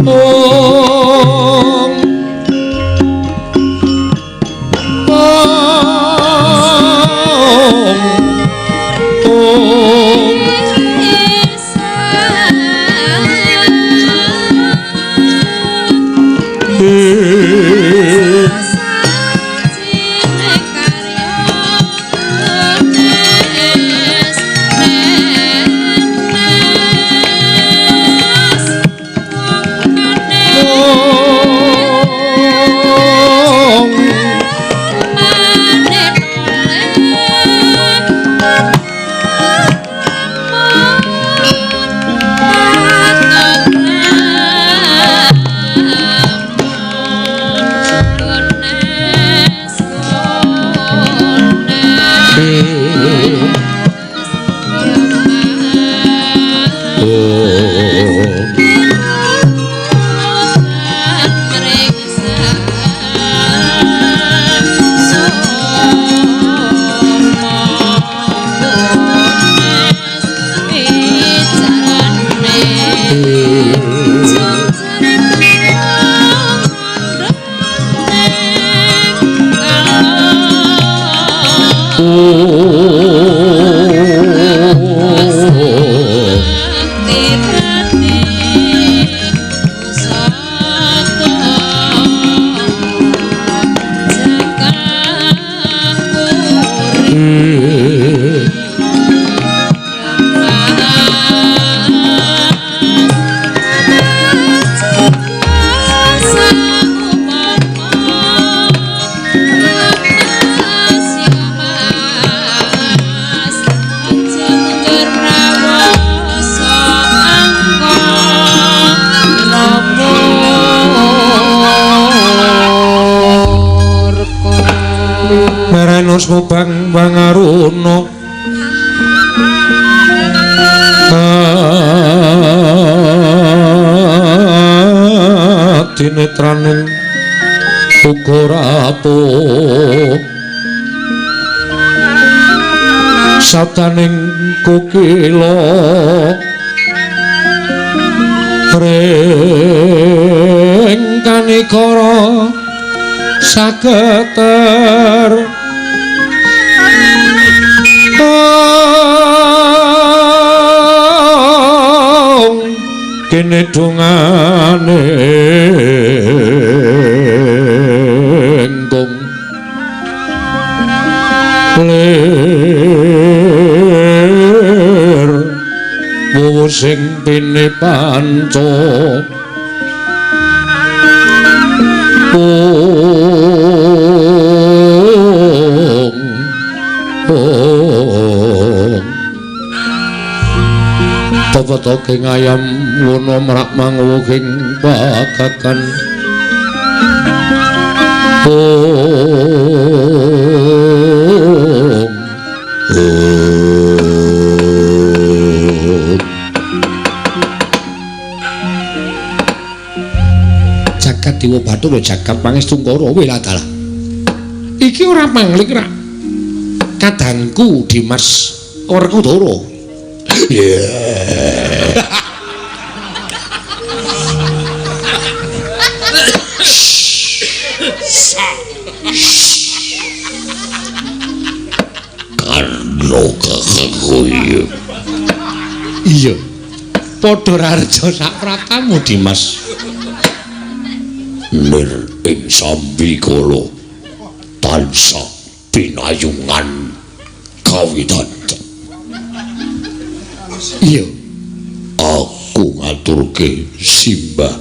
Om Om Om Bang Bangaruna dinetraning uga rapuh sabdaning kukila ring kanikara sageter kene dongane engkung lir wuwu sing pine panca Pepetoking ayam wono merak manguwuhing pagagan Om Om Jagat Dewa Bathara jagat Pangestungkara weladalah. Iki ora pangling rak kadangku Dimas Werkudara.
Karno kakangku.
Iya. Padha rareja sak pratamu Dimas.
Nir ing sambikala tansah pinayungan kawidat.
Iya.
Aku ngaturke simbah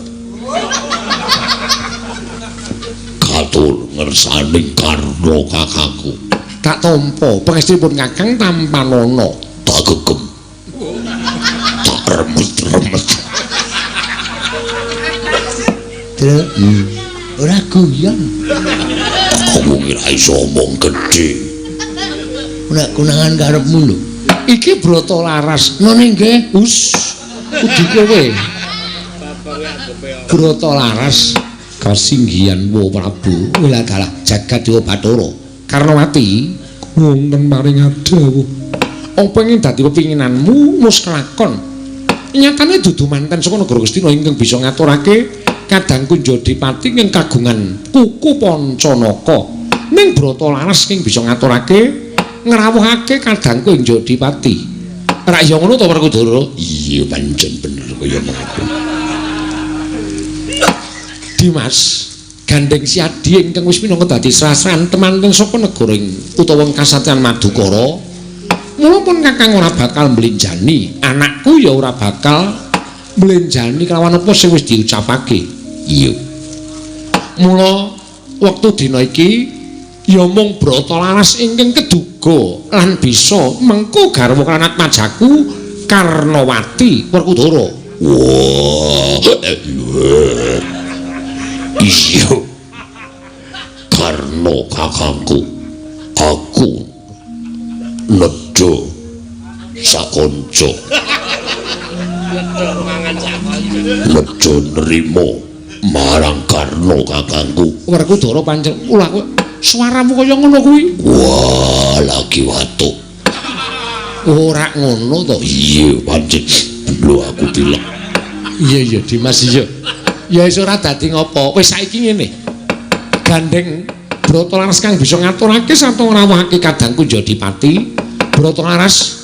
katur ngersani Karno kakangku.
Tak tampa pangestunipun Kakang tampanana.
Tak gegem. Tak remet-remet.
Truk. Ora guyon.
Aku ngira iso omong gedhe.
Ora konangan karepmu lho. Iki Brata Laras. Ngene nggih. Us. Kudu kowe. Brata Laras kasinggihan Wa Prabu. Weladalah jagat Dewa Bathara. Karnawati Wonten paring dawuh. Apa ingkang dadi pepinginanmu mus kelakon. Nyatane dudu manten saka negara Ngastina ingkang bisa ngaturake Kadang Kunjadipati ingkang kagungan kuku Pancanaka. Ning Brata Laras ing bisa ngaturake ngrawuhake Kadang Kunjadipati. Rak ya ngono to Werkudara?
Iya pancen bener kaya mengkono.
Dimas, gandeng Siadi ingkang wis minangka dadi sasran temanten saka negara utawa kasatriyan Madukara. Mula pun Kakang ora bakal mblenjani, anakku ya ora bakal mblenjani kelawan apa sing wis diucapake.
Iya.
Mula wektu dina iki ya mung Brata Laras ingkang keduga lan bisa mengko garwa lan atmajaku Karnawati Werkudara.
Wah. Iya. Karna kakangku, aku nedha sakonco. Nedha nrimo marang Karna kakangku.
Werkudara pancen ulah kowe suaramu kaya ngono kuwi.
Wah, lagi watuk.
Ora ngono to.
Iya, pancen lho aku pilek.
Iya iya Dimas iya. Ya wis ora dadi ngopo. Wis saiki ngene. Gandeng Brata Laras kang bisa ngaturake sarta ngrawuhake Kadang Kunjadipati. Brata Laras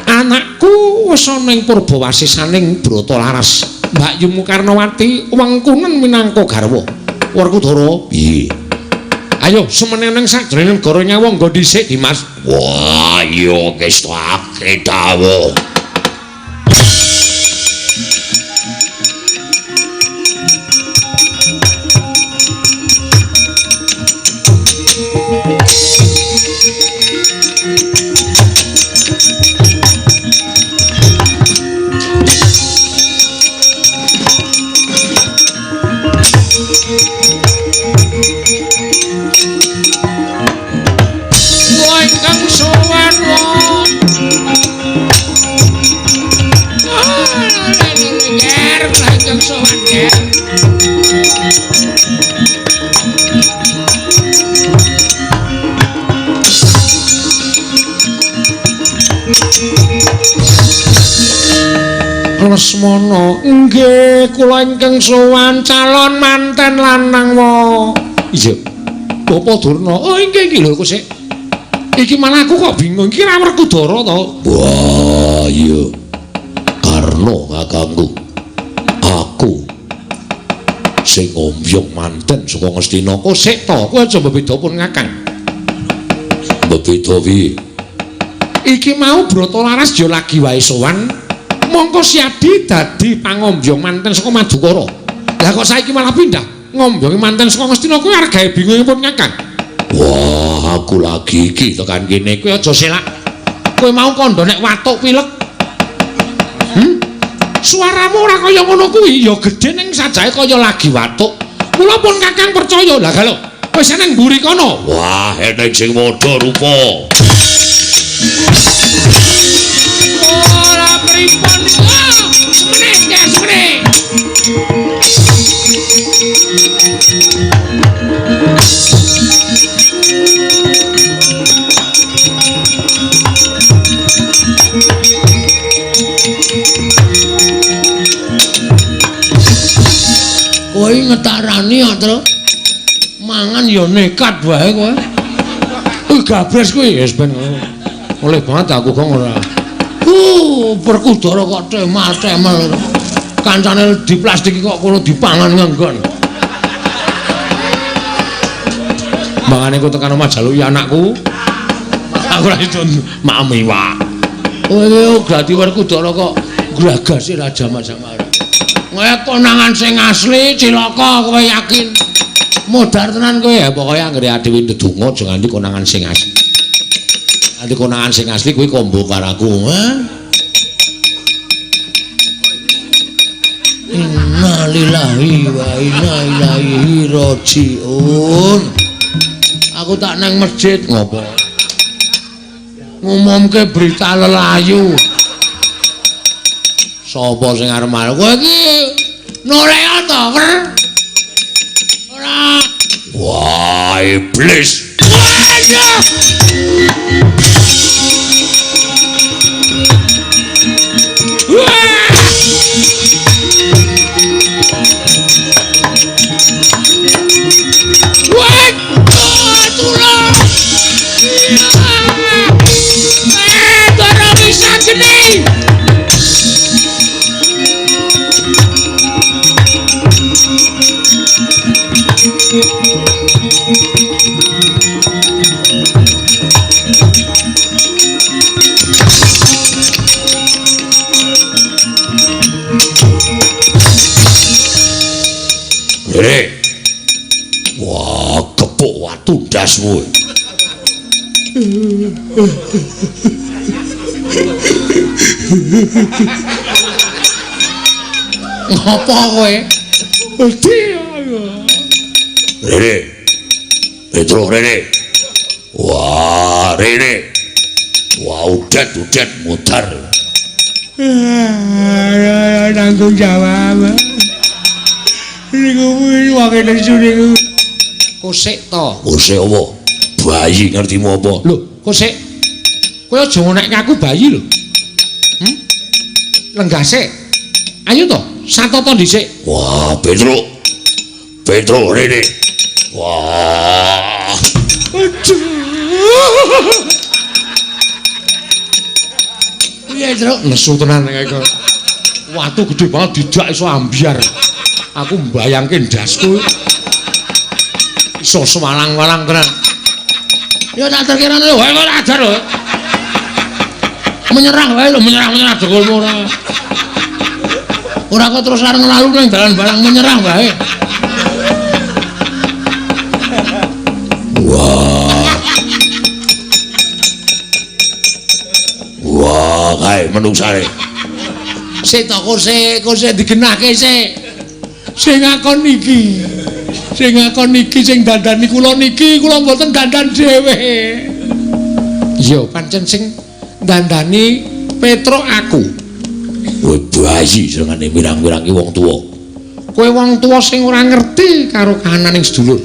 anakku wis ana ing purbawasisaning Brata Laras. Mbakyumu Karnawati wengkunen minangka garwa. Werkudara,
piye?
Ayo semene nang sajroning negara Nyawangga dhisik, Dimas.
Wah, iya kestake dawuh.
Lesmana, nggih kula ingkang sowan calon manten lanang wa. Iya. Bapak Durna. Oh inggih iki lho kok sik. Iki malah aku kok bingung iki ra Werkudara to.
Wah, iya. Karna kakangku. Aku sing ombyong manten saka Ngastina.
Kok sik to, kowe aja mbebeda pun Kakang.
Mbebeda piye?
Iki mau Brata Laras ya lagi wae sowan. Mongko Siadi dadi pangombyong manten saka Madukara. Lah kok saiki malah pindah ngombyongi manten saka Ngastina kuwi arep gawe bingung pun Kakang.
Wah, aku lagi iki tekan kene.
Kowe aja selak. Kowe mau kandha nek watuk pilek. Suaramu ora kaya ngono kuwi, ya gedhe ning sajake kaya lagi watuk. Mula pun Kakang percaya. Lah galo, wis nang mburi kono.
Wah, eneng sing padha rupa.
Ora pripun. Semene, semene. Kowe ngetarani ya, Tru. Mangan ya nekat wae kowe. Kuwi gabres kuwi wis ben. Oleh banget aku kok ora. Werkudara kok temal-temel. Kancane diplastiki kok kono dipangan ngenggon. Mangane ku tekan omah jaluki anakku. Aku ora iso maem iwak. Kowe gladi Werkudara kok gragase raja macam-macam. Kowe konangan sing asli cilaka kowe yakin. Modar tenan kowe ya pokoke anggere adewe ndedonga aja nganti konangan sing asli. Nganti konangan sing asli kuwi kombo karo aku. Innalillahi wa inna ilaihi rajiun. Aku tak nang masjid ngopo? Ngumumke berita lelayu. Sapa sing arep marah? Kowe iki noleh to, Wer? Ora.
Wah, iblis.
Wah, iya. Wah, tulung. Ndara Wisanggeni. Rene. Wah, gepuk watu ndasmu. Ngopo kowe? Wedi aku. Rene. Petro rene. Wah, rene. Wah, udet-udet mutar.
Nanggung jawab. Niku wong nesu niku.
Kosek to.
Kosek apa? Bayi ngertimu apa?
Lho, kosek. Kowe aja ngonekke aku bayi lho. Lenggah sik. Ayo to, satoto dhisik.
Wah, Petro. Petro rene. Wah.
Aduh.
Piye, Truk? Nesu tenan nek iki. Watu gedhe banget didak iso ambyar. Aku mbayangke ndasku iso semalang-walang tenan. Ya tak terkirane wae kok ajar lho. Menyerah wae lho, menyerah-menyerah dengkulmu ora. Ora kok terus areng lalu ning dalan barang menyerah wae.
Wah. Wah, kae menungsane.
Sik to kosek, kosek digenahke sik. Sing ngakon niki. Sing ngakon niki sing dandani kula niki, kula mboten dandan dhewe. Iya, pancen sing dandani Petruk aku.
Kowe bayi senengane mirang-mirangi wong tuwa.
Kowe wong tuwa sing ora ngerti karo kahananing sedulur.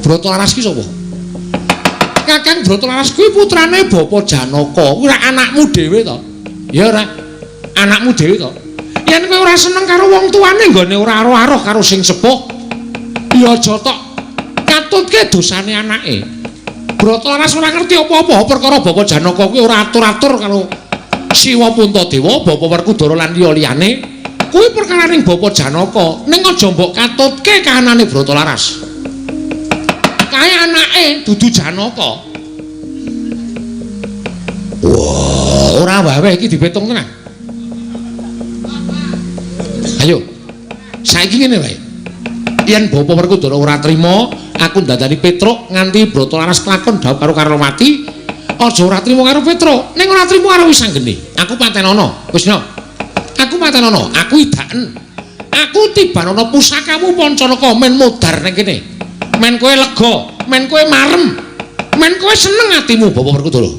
Brata Laras ki sapa? Kakang Brata Laras kuwi putrane Bapak Janaka. Kuwi ora anakmu dhewe to? Ya ora. Anakmu dhewe to? Yen kowe ora seneng karo wong tuane nggone ora aruh-aruh karo sing sepuh, ya aja tok katutke dosane anake. Brata Laras ora ngerti apa-apa perkara Bapak Janaka kuwi ora atur-atur karo Siwa Puntadewa, Bapak Werkudara lan liya-liyane. Kuwi perkaraning Bapak Janaka. Ning aja mbok katutke kahanane Brata Laras. Kae anake dudu Janaka. Wah, ora wae iki dipetung tenan. Ayo. Saiki ngene wae. Yen Bapak Werkudara ora trima, aku ndandani Petruk nganti Brata Laras kelakon dhawuh karo Karlawati, aja ora trima karo Petruk, ning ora trima karo Wisanggeni. Aku patenono, wis no. Aku patenono, aku idaken. Aku tibanono pusakamu Pancanaka men modar ning kene. Men kowe lega, men kowe marem, men kowe seneng atimu Bapak Werkudara.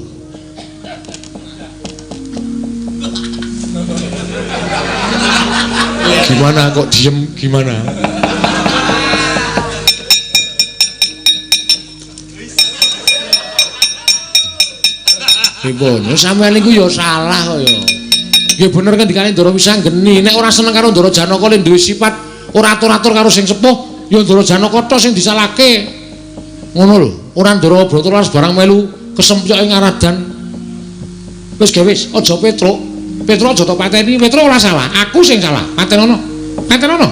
Gimana kok diem gimana? Pripun? Sampeyan niku ya salah kok ya. Nggih bener ngendikane Ndara Wisanggeni, nek ora seneng karo Ndara Janaka le duwe sifat ora atur-atur karo sing sepuh, ya Ndara Janaka tok sing disalahke. Ngono lho, ora Ndara Brata Laras barang melu kesempyok ing aradan. Wis gawe wis, aja Petruk. Petruk aja tok pateni, Petruk ora salah, aku sing salah. Patenono. Patenono.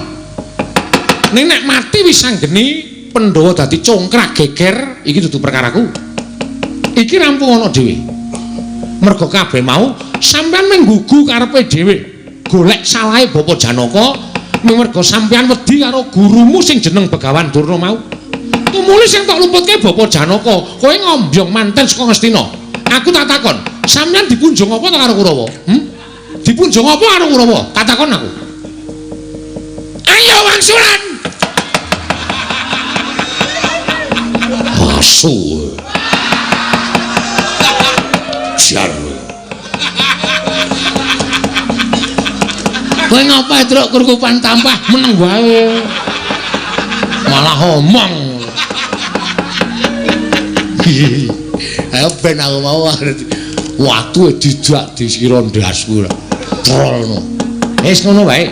Ning nek mati Wisanggeni, Pandhawa dadi congkrak geger, iki dudu perkaraku. Iki rampung ana dhewe. Merga kabeh mau sampeyan menggugu karepe dhewe. Golek salahe Bapak Janaka, merga sampeyan wedi karo gurumu sing jeneng Begawan Durna mau. Tumuli sing tok lumputke Bapak Janaka, kowe ngombyong manten saka Ngastina. Aku tak takon, sampeyan dipunjung apa ta karo Kurawa? Dipunjung apa karo Kurawa? Tak takon aku. Ayo wangsulan.
Asu. Jar.
Kowe ngapa Truk kurkupan tampah meneng wae. Malah omong. Ayo ben aku mau watu didak dikira ndasku. Trolno. Wis ngono wae.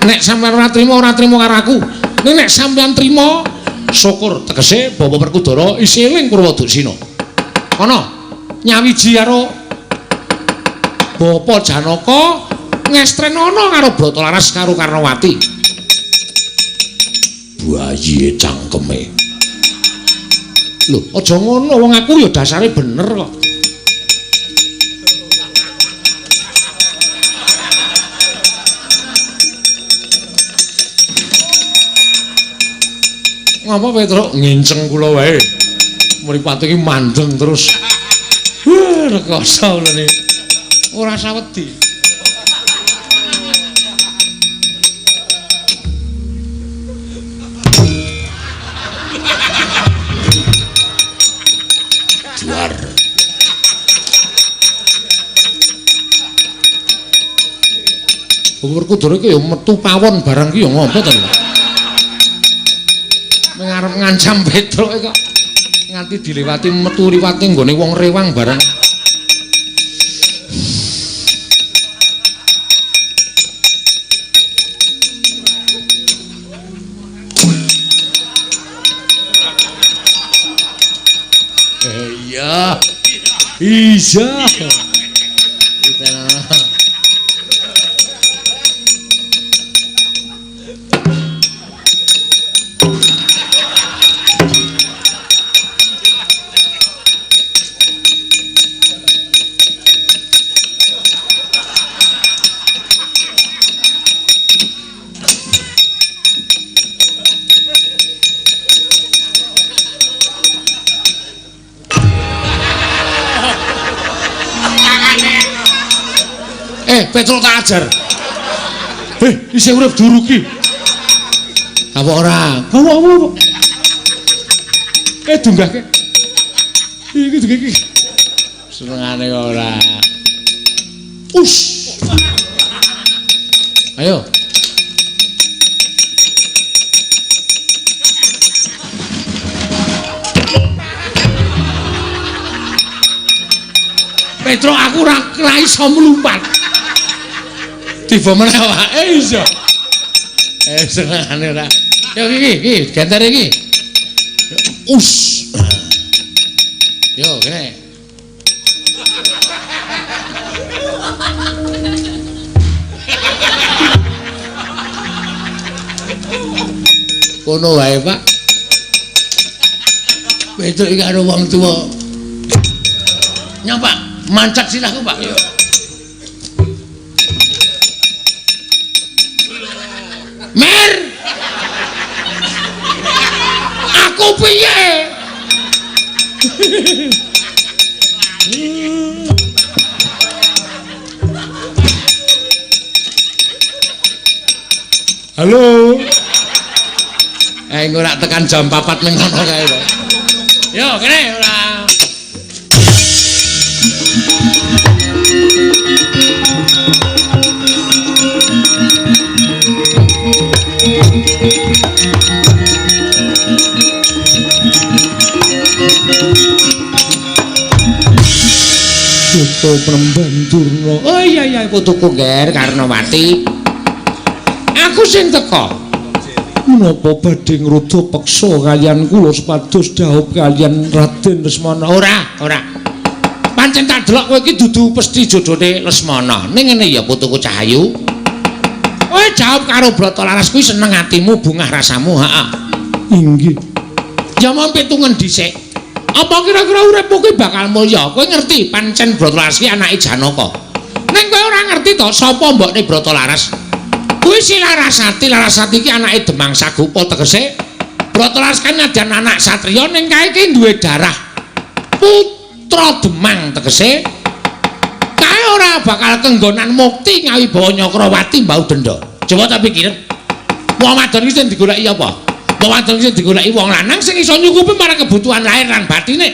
Nek sampeyan ora trimo karo aku. Ning nek sampeyan trimo syukur tegese Bapak Werkudara isih eling Purwa Duksina. Kono nyawiji karo Bapak Janaka ngestrenana karo Brata Laras karo Karnawati. Bayi cangkeme. Lho, aja ngono wong aku ya dasare bener kok. Ngapa Petruk nginceng kula wae. Mripate iki mandeng terus. Wah, rekoso ngene. Ora sawedi. Duar. Werkudara iki ya metu pawon barang iki ya ngopo to? Ngarep ngancam Petruk kok nganti dilewati metu liwati nggone wong rewang barang. Iya. Iya. Petruk tak ajar. Isih urip duruki. Apa ora? Apa apa? Dunggahke. Iki dunggah iki. Senengane kok ora. Us. Ayo. Petruk aku ora iso mlumpat. Tiba meneh awake iso. Senengane ora. Yo iki iki genter iki. Us. Yo kene. Kono wae, Pak. Petruk iki karo wong tuwa. Nyong, Pak, mancat sirahku, Pak. Yo. Mer. Aku piye? Halo. Engko ora tekan jam 4 ning kono kae lho. Yo, kene ora. Putu Premban Durna. Oh iya iya putuku Ger Karnawati. Aku sing teka. Menapa badhe ngruda peksa kaliyan kula supados dhaup kaliyan Raden Lesmana? Ora, ora. Pancen tak delok kowe iki dudu pesthi jodhone Lesmana. Ning ngene ya putuku Cahayu. Kowe jawab karo Brata Laras kuwi seneng atimu, bungah rasamu, heeh. Inggih. Ya mung pitungen dhisik. Apa kira-kira uripmu kuwi bakal mulya? Kowe ngerti pancen Brata Laras ki anake Janaka. Ning kowe ora ngerti to sapa mbokne Brata Laras? Kuwi si Larasati, Larasati ki anake Demang Sagupa tegese Brata Laras kan nadyan anak satriya ning kae ki duwe darah putra Demang tegese kae ora bakal kenggonan mukti ngawibawa Nyakrawati mbau denda. Coba tak pikir. Wong wadon iki sing digoleki apa? Wong wadon iki sing digoleki wong lanang sing iso nyukupi marang kebutuhan lahir lan batine.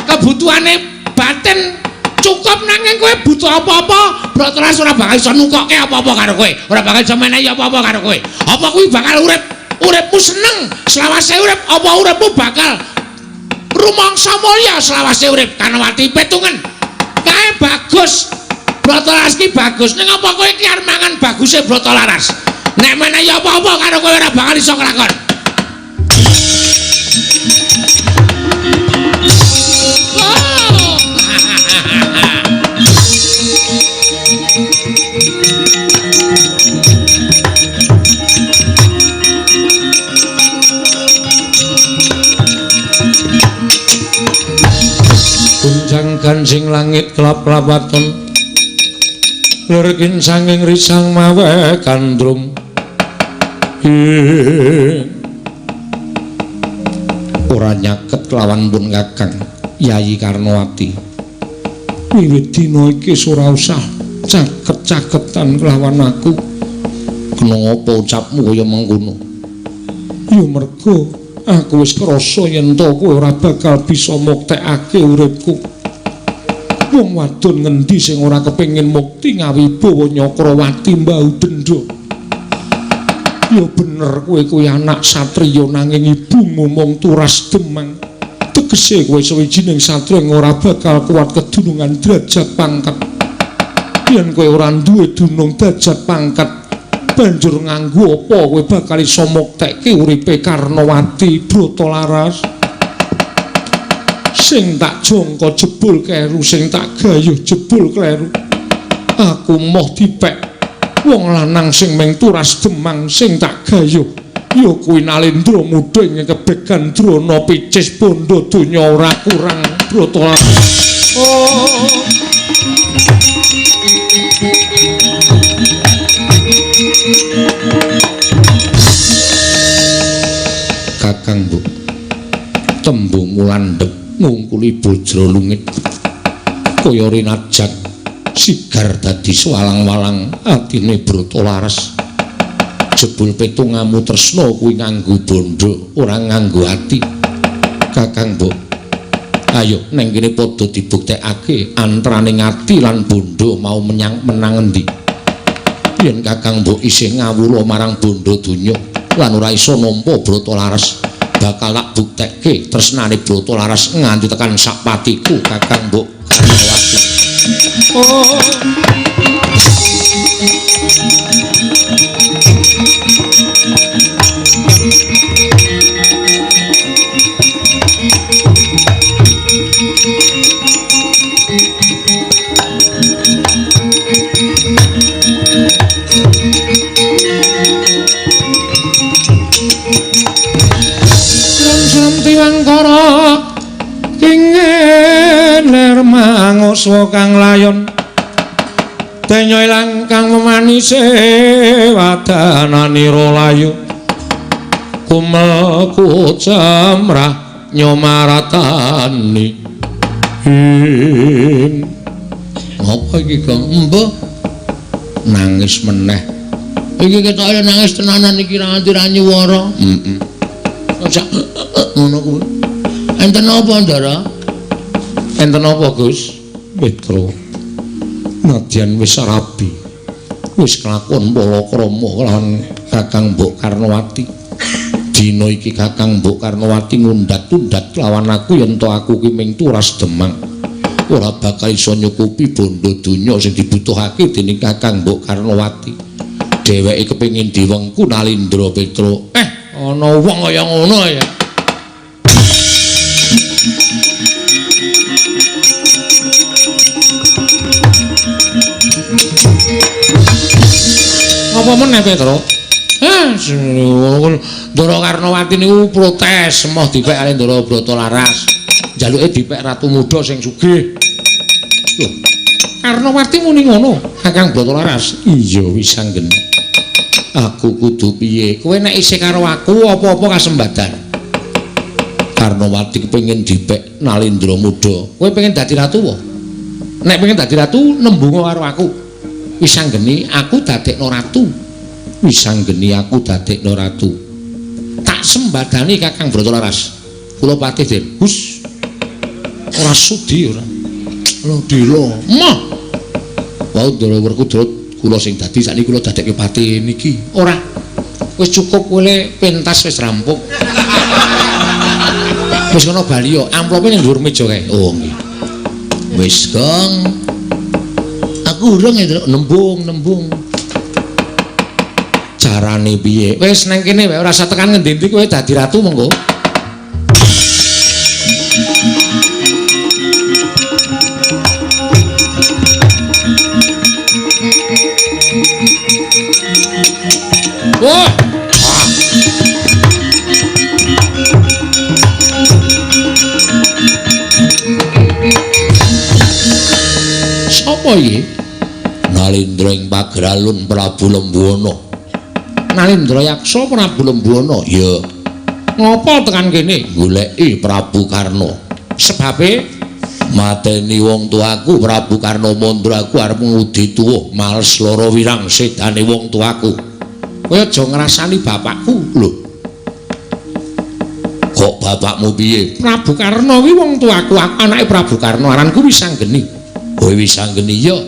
Kebutuhane batin cukup nanging kowe butuh apa-apa, Brata Laras ora bakal iso nukokke apa-apa karo kowe, ora bakal iso menehi apa-apa karo kowe. Apa kuwi bakal urip, uripmu seneng selawase urip, apa uripmu bakal Rumangsa mulya selawase urip Karnawati petungen. Kae bagus. Brata Laras ki bagus. Ning apa kowe iki arep mangan baguse Brata Laras? Nek menehi apa-apa karo kowe ora bakal iso nglakon. Gunjang gansing langit kelap-lapaton lirkin sanging risang mawe gandrung. Ora nyaket kelawan pun Kakang Yayi Karnawati. Wiwit dina iki ora usah caket-caketan kelawan aku. Kena apa ucapmu kaya mengkono? Ya mergo aku wis krasa yen to kowe ora bakal bisa muktekake uripku. Wong wadon ngendi sing ora kepengin mukti ngawibawa Nyakrawati mbau dendha. Ya bener kowe kuwi anak satriya nanging ibumu mung turas demang. Tegese kowe sawijining satriya ora bakal kuat kedunungan derajat pangkat. Yen kowe ora duwe dunung derajat pangkat, banjur nganggo apa kowe bakal iso muktekke uripe Karnawati Brata Laras? Sing tak jangka jebul kleru, sing tak gayuh jebul kleru. Aku moh dipek wong lanang sing mung turas demang sing tak gayuh ya kuwi Nalendra muda ing kebegan Drona picis bondo donya ora kurang Brata Laras. Oh. Kakang Bu, tembung landhep ngungkuli bojro lungit kaya rinajak sigar dadi swalang-walang atine Brata Laras. Jebul petungamu tresna kuwi nganggo bondo ora nganggo ati. Kakang Mbok, ayo neng kene padha dibuktekake antarane ati lan bondo mau menang endi. Yen Kakang Mbok isih ngawula marang bondo donya lan ora iso nampa Brata Laras, bakal tak buktekke tresnane Brata Laras nganti tekan sak patiku Kakang Mbok Karnawati. Oh. Tiwangkara kingen ler manguswa kang layon denya ilang kang memanise wadananira layu kumel kucemrah nyomaratani. Apa iki Gong? Embuh nangis meneh iki ketoke nangis tenanan iki ra nganti ra nyuwara. Heeh. Ngono kuwi. Enten apa, Ndara? Enten apa, Gus? Mitra. Nadyan wis rabi. Wis kelakon palakrama lan Kakang Mbok Karnawati. Dina iki Kakang Mbok Karnawati ngundat-undat lawan aku yen to aku ki ming turas demang. Ora bakal iso nyukupi bondo donya sing dibutuhake dening Kakang Mbok Karnawati. Dheweke kepengin diwengku Nalindra Petra. Ana wong kaya ngono ya. Apa meneh Petro? Ndara Karnawati niku protes emoh dipek karo Ndara Brata Laras. Njaluke dipek ratu muda sing sugih. Lho, Karnawati muni ngono, Kakang Brata Laras. Iya wis anggen. Aku kudu piye? Kowe nek isih karo aku apa-apa kasembadan. Karnawati kepengin dipek Nalindra muda. Kowe pengen dadi ratu apa? Nek pengen dadi ratu nembunga karo aku. Wis anggeni aku dadekno ratu. Wis anggeni aku dadekno ratu. Tak sembadani Kakang Brata Laras. Kula patih, Den. Hus. Ora sudi ora. Lho dilo. Moh. Wau Ndara Werkudara kula sing dadi sakniki kula dadekke patih niki. Ora. Wis cukup kowe pentas wis rampung. Wis kono bali yo, amplope ning dhuwur meja kae. Oh nggih. Wis, Gong. Aku urung ya, nembung-nembung. Carane piye? Wis nang kene wae ora usah tekan ngendi-endi kowe dadi ratu monggo. Wah. Sapa iki?
Nalindra ing Pageralun Prabu Lembuana.
Nalindra Yaksa Prabu Lembuana.
Ya.
Ngopo tekan kene?
Goleki Prabu Karna.
Sebabe
mateni wong tuaku Prabu Karna Mandra aku arep ngudi tuwa males lara wirang sedane wong tuaku.
Kowe aja ngrasani bapakku.
Lho. Kok bapakmu piye?
Prabu Karna kuwi wong tuaku, aku anake Prabu Karna, aranku Wisanggeni.
Kowe Wisanggeni ya.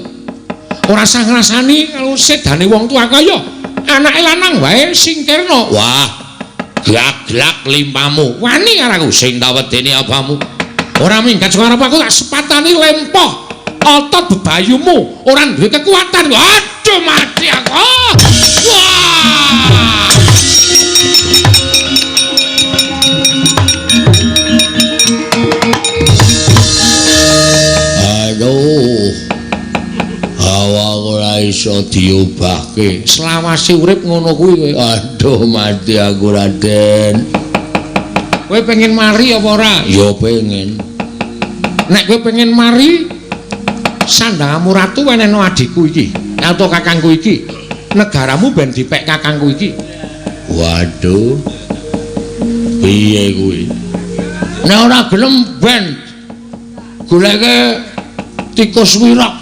Ora usah ngrasani kalau sedane wong tuaku ya. Anake lanang wae singkirna.
Wah, glak-glak limpamu.
Wani karo aku
sing tak wedeni apamu.
Ora minggat saka arep aku tak sepatani lempoh otot bebayumu, ora duwe kekuatan. Aduh mati aku. Wah.
Aduh. Awak ora iso diobahke.
Selawase urip ngono kuwi kowe.
Aduh mati aku Raden.
Kowe pengen mari apa ora?
Ya pengen.
Nek kowe pengen mari, sandangamu ratu wenehno adhiku iki atau kakangku iki. Negaramu ben dipek kakangku iki.
Waduh. Piye kuwi?
Nek ora gelem ben goleke tikus wirok.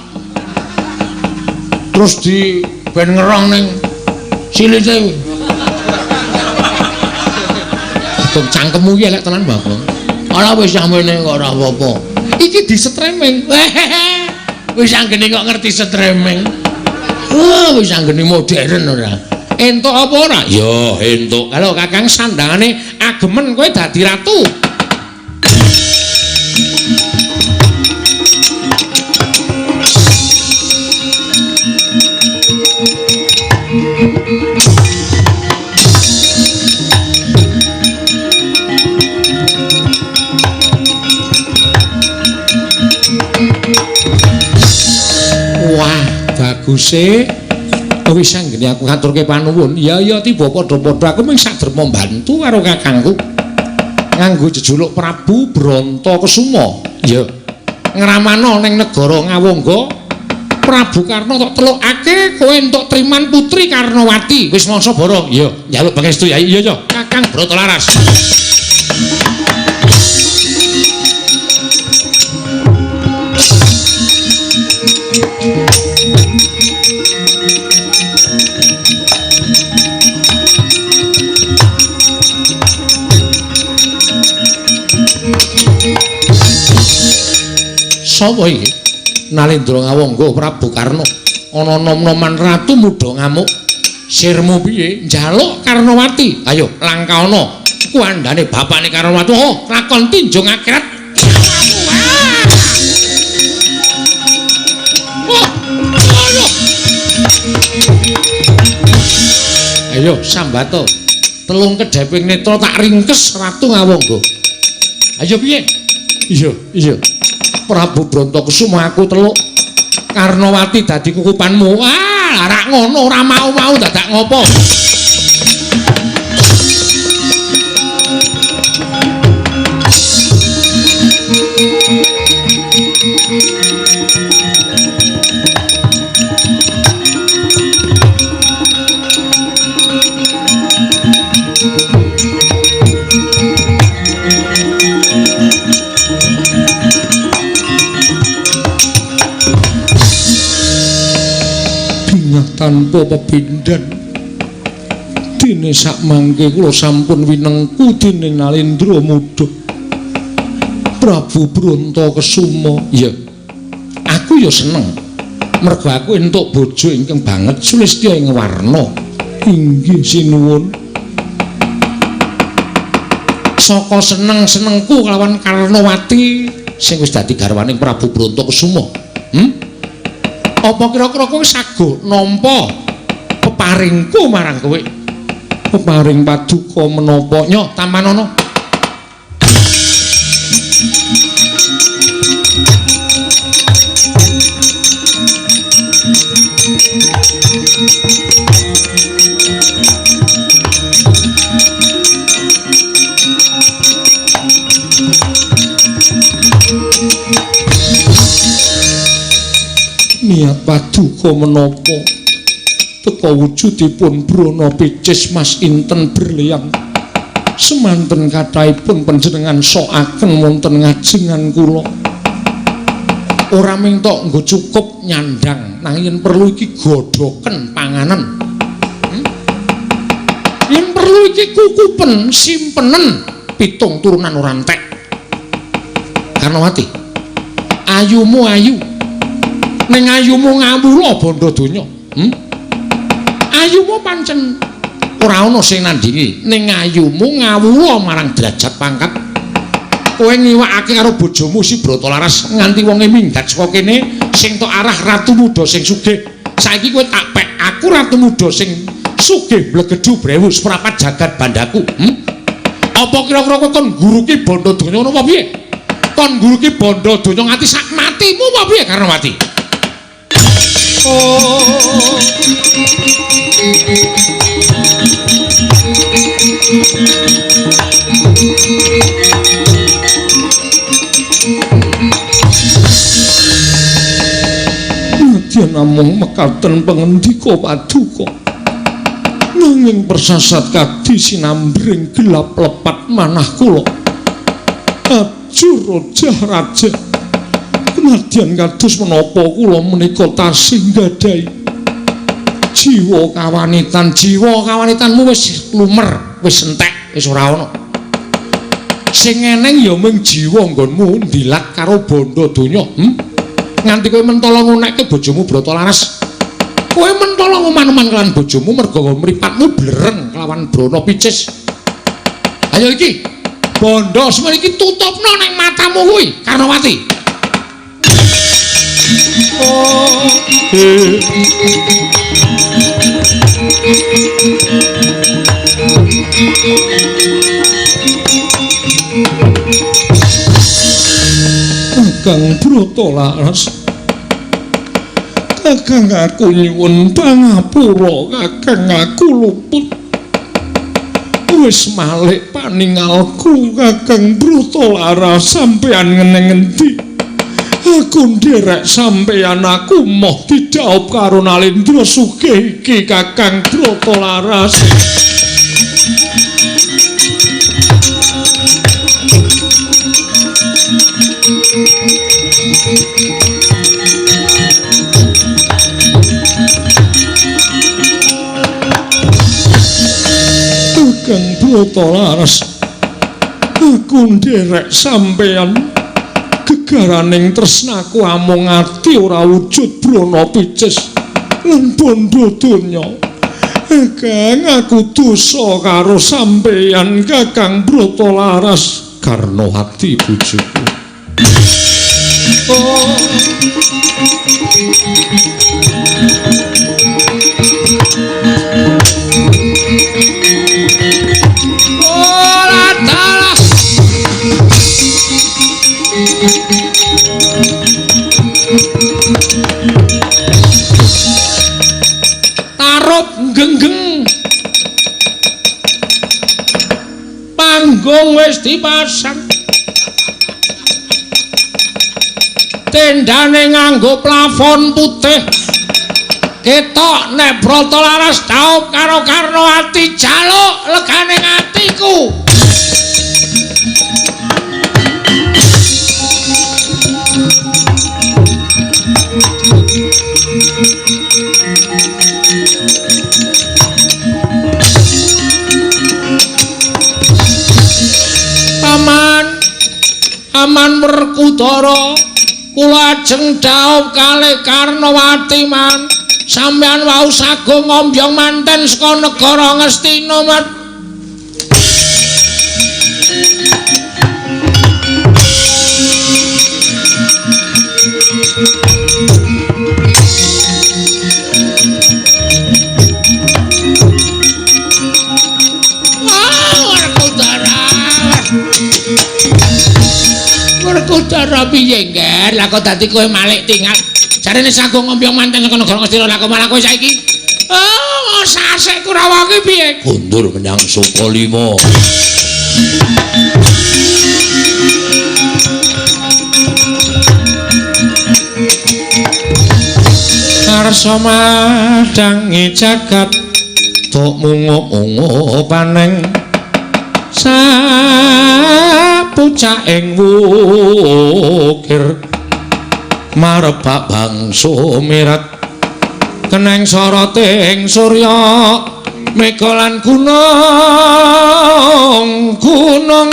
Terus di ben ngerong ning silite kuwi. Kok cangkemmu iki elek tenan, Bagong.
Ora wis samene kok ora apa-apa.
Iki di streaming. Wis anggene kok ngerti streaming.
Wah, wis anggene modern ora.
Entuk apa ora?
Ya, entuk.
Kalau Kakang sandangane agemen kowe dadi ratu. Wah, baguse. Wis anggene aku ngaturke panuwun. Ya ya tiba padha-padha aku mung saderma mbantu karo kakangku. Nganggo jejuluk Prabu Brontakesuma. Ya. Ngramana ning negara Ngawangga, Prabu Karna tok telukake kowe entuk triman putri Karnawati. Wis mangsa bara. Ya, njaluk pangestu ya. Iya ya, Kakang Bratalaras. Sapa iki? Nalindra Ngawangga Prabu Karna. Ana nom-noman ratu muda ngamuk. Sirmu piye? Njaluk Karnawati. Ayo langkahana. Kuandane bapane Karnawati. Oh, lakon tinjung akhirat. Wah. Ayo. Ayo sambato. Telung kedheping netra tak ringkes Ratu Ngawangga. Ayo piye? Iya, iya. Prabu Brontakesuma aku teluk Karnawati dadi kukupanmu. Ah, rak ngono ora mau-mau dadak ngopo. Tanpa pepindhan dene sakmangke kula sampun winengku dening Nalindra muda Prabu Brontakesuma. Iya, aku ya seneng mergo aku entuk bojo ingkang banget sulistya ing warna. Inggih sinuwun. Saka seneng-senengku kelawan Karnawati sing wis dadi garwaning Prabu Brontokusuma. Apa kira-kira kowe sago nampa peparingku marang kowe? Peparing paduka menapa? Nyoh tampanana. Niat paduka menapa teka wujudipun Brana Picis Mas Inten Berliang semanten kathahipun panjenengan sokaken wonten ngajengan kula. Ora ming tok nggo cukup nyandang, nanging yen perlu iki godhoken panganan. Yen perlu iki kukupen simpenen pitung turunan ora entek. Karnawati, ayumu ayu. Ning ayumu ngawula bandha donya. Ayumu pancen ora ana sing nandingi. Ning ayumu ngawula marang derajat pangkat. Kowe ngiwakake karo bojomu si Bratalaras nganti wonge minggat saka kene sing tok arah ratu muda sing sugih. Saiki kowe tak pek aku ratu muda sing sugih blegedu brewu seprapat jagat bandaku. Apa kira-kira kowe kon nguruki bandha donya ngono apa piye? Kon nguruki bandha donya nganti sak matimu apa piye Karnawati?
Oh. Nadyan namung mekaten pangendika paduka, nanging persasat kadi sinambring gelap lepat manah kula. Ajur rojah raja, nadyan kados menapa kula menika tasih nggadahi jiwa kawanitan.
Jiwa kawanitanmu wis lumer, wis entek, wis ora ana. Sing eneng ya mung jiwa nggonmu ndilat karo bandha donya. Nganti kowe mentala ngunekke bojomu Bratalaras. Kowe mentala nguman-uman kelawan bojomu merga mripatmu blereng kelawan Brana Picis. Ayo iki, bandha semene iki tutupno ning matamu kuwi, Karnawati.
Oh. Kakang Bratalaras, kakang aku nyuwun pangapura, kakang aku luput. Wis malik paningalku kakang Bratalaras, sampeyan ngeneng endi? Aku nderek sampeyan, aku moh didhaup karo Nalendra sugih iki kakang Bratalaras. Kakang Bratalaras, aku nderek sampeyan. Gegaraning tresnaku amung ati ora wujud Brana Picis lan bandha donya. Kakang aku dosa karo sampeyan kakang Bratalaras.
Karnawati bojoku.
Oh.
Ora dalah. Tarup genggeng panggung wis dipasang, tendane nganggo plafon putih. Ketok nek Bratalaras dhaup karo Karnawati, jaluk legane atiku. Paman, Aman Werkudara, kula ajeng dhaup kalih Karnawati man. Sampeyan wau sago ngombyong manten saka negara Ngastina, Mat. Werkudara piye, Ngger? Lah kok dadi kowe malik tingat. Jarene sagung ngombyong manten saka negara Ngastina, lah kok malah kowe saiki. Oh, sasek Kurawa ki piye?
Kundur menyang Sukalima.
Karsa madhangi jagat tok mungu-mungu paneng sapucaking wukir marebak bangsa mirat keneng soroting surya mega lan gunung gunung.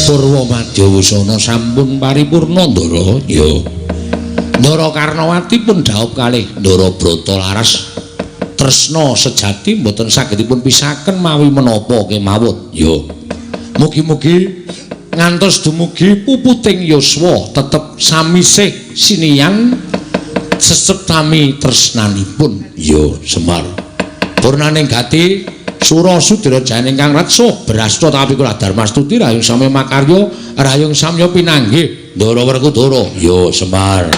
Purwa Madyawasana sampun paripurna, Ndara. Ya. Ndara Karnawati pun dhaup kalih Ndara Bratalaras. Tresna sejati mboten saged dipun pisahaken mawi menapa kemawon. Ya. Mugi-mugi ngantos dumugi puputing yuswa tetep samisih siniyan sesep sami tresnanipun. Ya, Semar. Purnaning gati Sura Sudira janing kang reksa brasta tapi kula Darmastuti rahayung samya makarya rahayung samya pinanggih Ndara Werkudara. Ya, Semar.